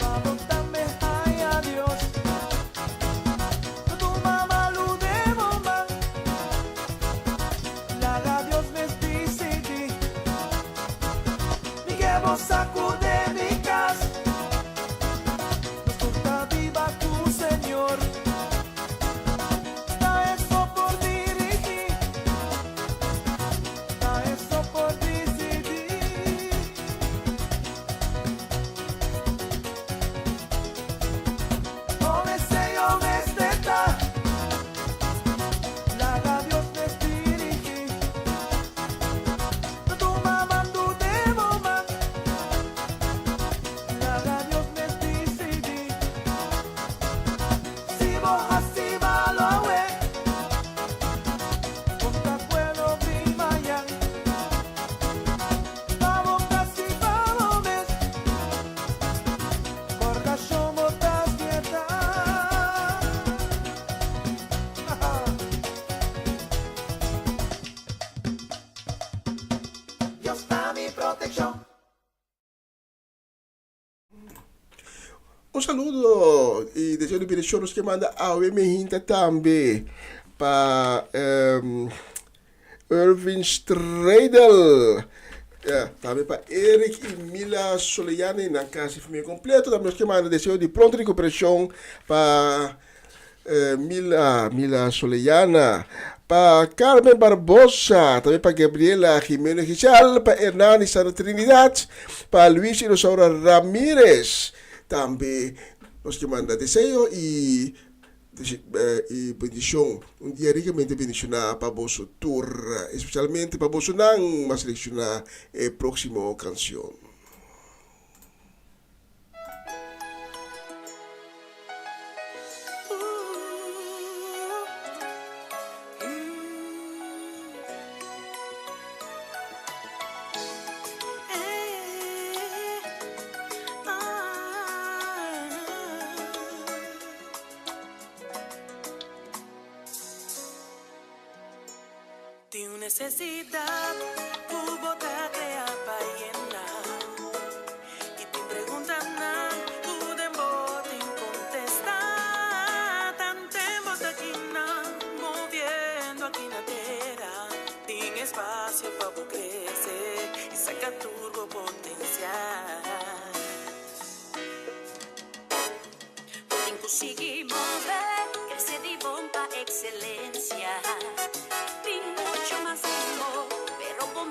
Speaker 3: Pa bo tambe haña Dios. No tuma malu den bo man. Laga Dios mes disidí. Mi ke bo sa ku den mi kas. Nos tur ta biba ku Señor. Ta e so por dirigí. Ta e so por disidí. Con esei mester ta. Laga Dios mes dirigí. No tuma malu den bo man. Laga Dios mes disidí. Si bo hasi malu awe. Konta ku e lo bin mañan. Pa bo kas i pa bo mes. Kòrda shon bo ta spièrta. Dios ta mi protekshon.
Speaker 7: Un saludo i deseo di bendishon nos ke manda awe mehinta tambe pa Irvin Streidel. Ja, tambe pa Eric i Mila Soleyane nan kas i famia kompleto. Tambe nos ke manda deseo di pronto rekuperashon pa Mila, Mila Soleyana, pa Carmen Barbosa, tambe pa Gabriela Jimenez Gisal, pa Hernani Santa Trinidad, pa Luis y Rosaura Ramirez. Tambe nos ke manda deseo y y bendicion, un dia ricamente bendiciona pa boso tur, especialmente pa bosonan mas selecciona e proximo cancion.
Speaker 9: Tin un nesesidat ku bo ta krea pa yena i tin preguntanan ku den bo tin kontestá. Tan tempu ta kinan moviendo aki na tera, tin espasio pa bo krese i saka tur bo potensial.
Speaker 2: Bo tin ku sigui move, krese di bon pa ekselensia. Tin muchu mas den bo, pero bo.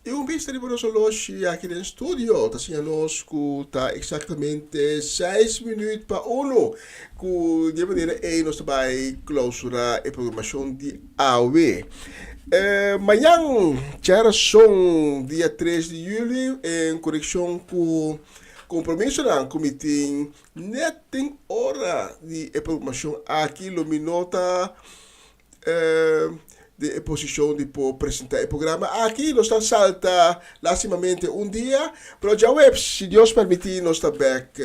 Speaker 7: I un bista riba nos oloshi aki den studio ta siña nos ku ta eksaktamente seis minüt pa unu. Ku di e manera ei nos ta bai klousurá e programashon di awe. Mañan, djarason, dia tres di yüli, en konekshon ku kompromisonan ku mi tin nèt den ora di e programashon aki lo mi no ta den e posishon di por presentá e programa aki. Nos ta salta lastimamente un dia, pero djaweps, si Dios permití, nos ta bèk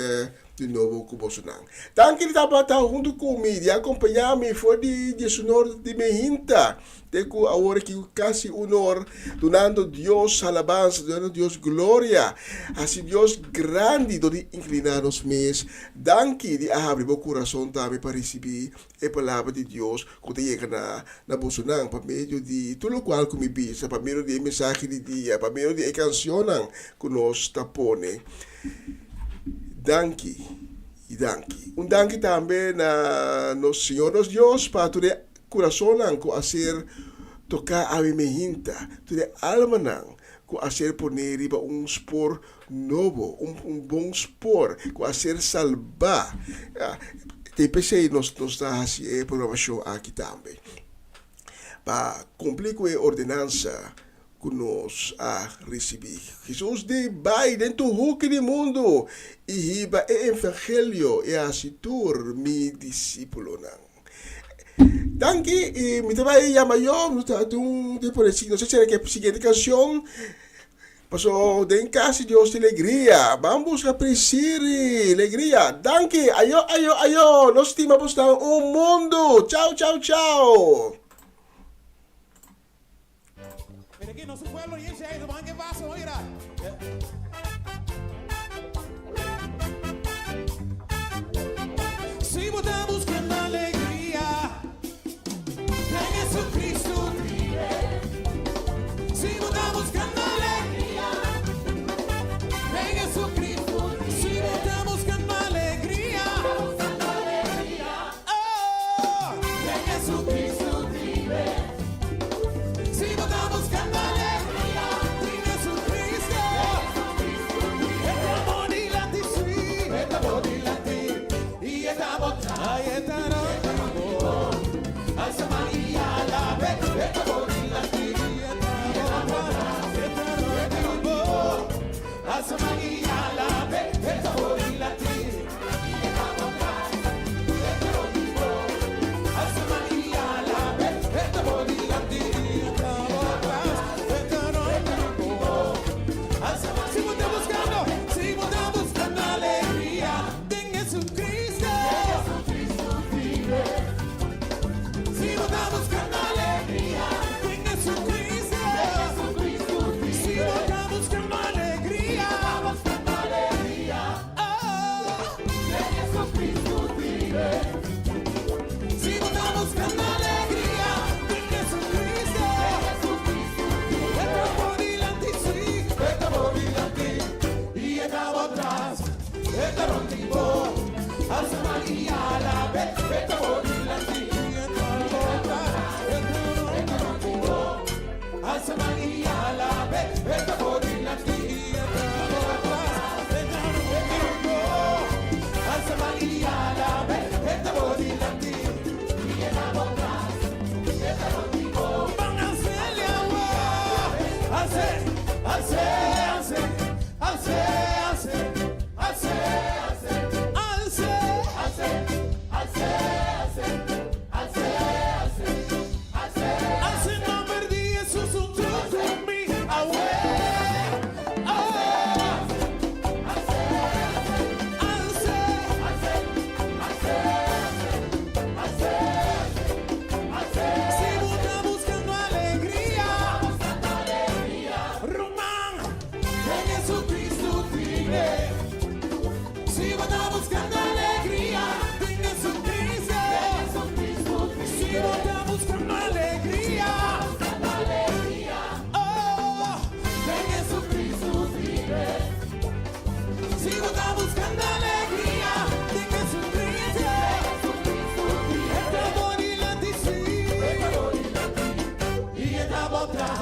Speaker 7: di nobo ku bosonan. Danki di tabata huntu ku mi, di a kompañá mi for di diesunor di mehinta te ku awor aki kasi unor, dunando Dios alabansa, dunando Dios gloria, hasi Dios grandi dor di inkliná nos mes. Danki di a habri bo kurason tambe pa risibí E palabra di Dios ku ta yega na na bosonan pa medio di tur lokual ku mi bisa, pa medio di e mensahe di dia, pa medio di e kansionnan ku nos ta pone. Danki i danki. Un danki tambe na nos Señor nos Dios pa tur e kurasonnan ku a ser toká awe mehinta, tur e almanan ku a ser poné riba un spor nobo, un un bon spor ku a ser salbá. Ta p'esei nos nos ta hasi e programashon aki tambe, pa kumpli ku e ordenansa ku nos a risibí. Hesus di bai den tur huki di mundu i hiba e evangelio i hasi tur mi disípulonan. Danki i mi ta bai yama yo, mi ta tin un tipo de no sé si e siguiente kanshon. Paso den cas di Dios tin legria. Ban busca Prisiri legria. Danki. Ayo ayo ayo. Nos stima bosnan un mundu. Chao chao chao.
Speaker 3: Mira aquí, no su pueblo y ese ahí, van que pasa, mira. Si bo ta buscando alegria, den Jesucristo. Si bo ta buscando alegria, den Jesucristo. Si bo ta buscando alegria, oh, den Jesucristo. Si bo ta buscando alegria, den Jesucristo. E ta bo dilanti, sí, e ta bo dilanti. I e ta bo tras. Ai e ta bo. Ai sa Maria la be, e ta bo dilanti. I e ta bo tras. E ta bo. Ai sa Maria la be, e ta bo dilanti. I e ta bo tras. E ta bo. Ai sa Maria la be, e ta bo dilanti. I e ta bo tras. E ta bo. Ai sa Maria. Si bo ta buscando, si bo ta buscando alegria. Den Jesucristo. Den Jesucristo vive. Si bo ta buscando alegria. Den Jesucristo. Den Jesucristo vive. Si bo ta buscando alegria. Si bo ta buscando alegria. Oh. Den Jesucristo vive. Si bo ta buscando alegria. Den Jesucristo. Den Jesucristo vive. E ta bo dilanti, sí. E ta bo dilanti. I e ta bo tras. E ta rond di bo, alsa man i alab'é. E ta bo dilanti, e ta bo tras. E ta rond di bo, alsa man i alab'é. E ta bo dilanti, e ta bo tras. E ta rond di bo, alsa man i alab'é. E ta bo dilanti, e ta bo tras. E ta rond di bo, ban als'é awa. Als'é, als'é, als'é, als'é, als'é. Den Jesucristo vive. Si bo ta buscando alegria, den Jesucristo. Si bo ta buscando alegria, oh, den Jesucristo vive. Si bo ta buscando alegria, den Jesucristo. E ta bo dilanti, sí. I e ta bo tras.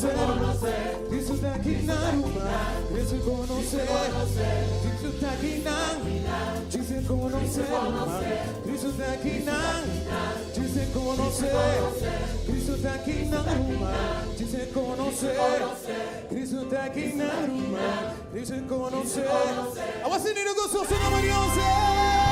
Speaker 3: konosé, Kristu ta akinan, ruman. Kristu konosé, Kristu ta akinan. Djis konosé, ruman. Kristu ta akinan. Djis konosé, Kristu ta akinan, ruman. Djis konosé, Kristu ta akinan, ruman. Kristu konosé. Awor si, gososo na Mariose.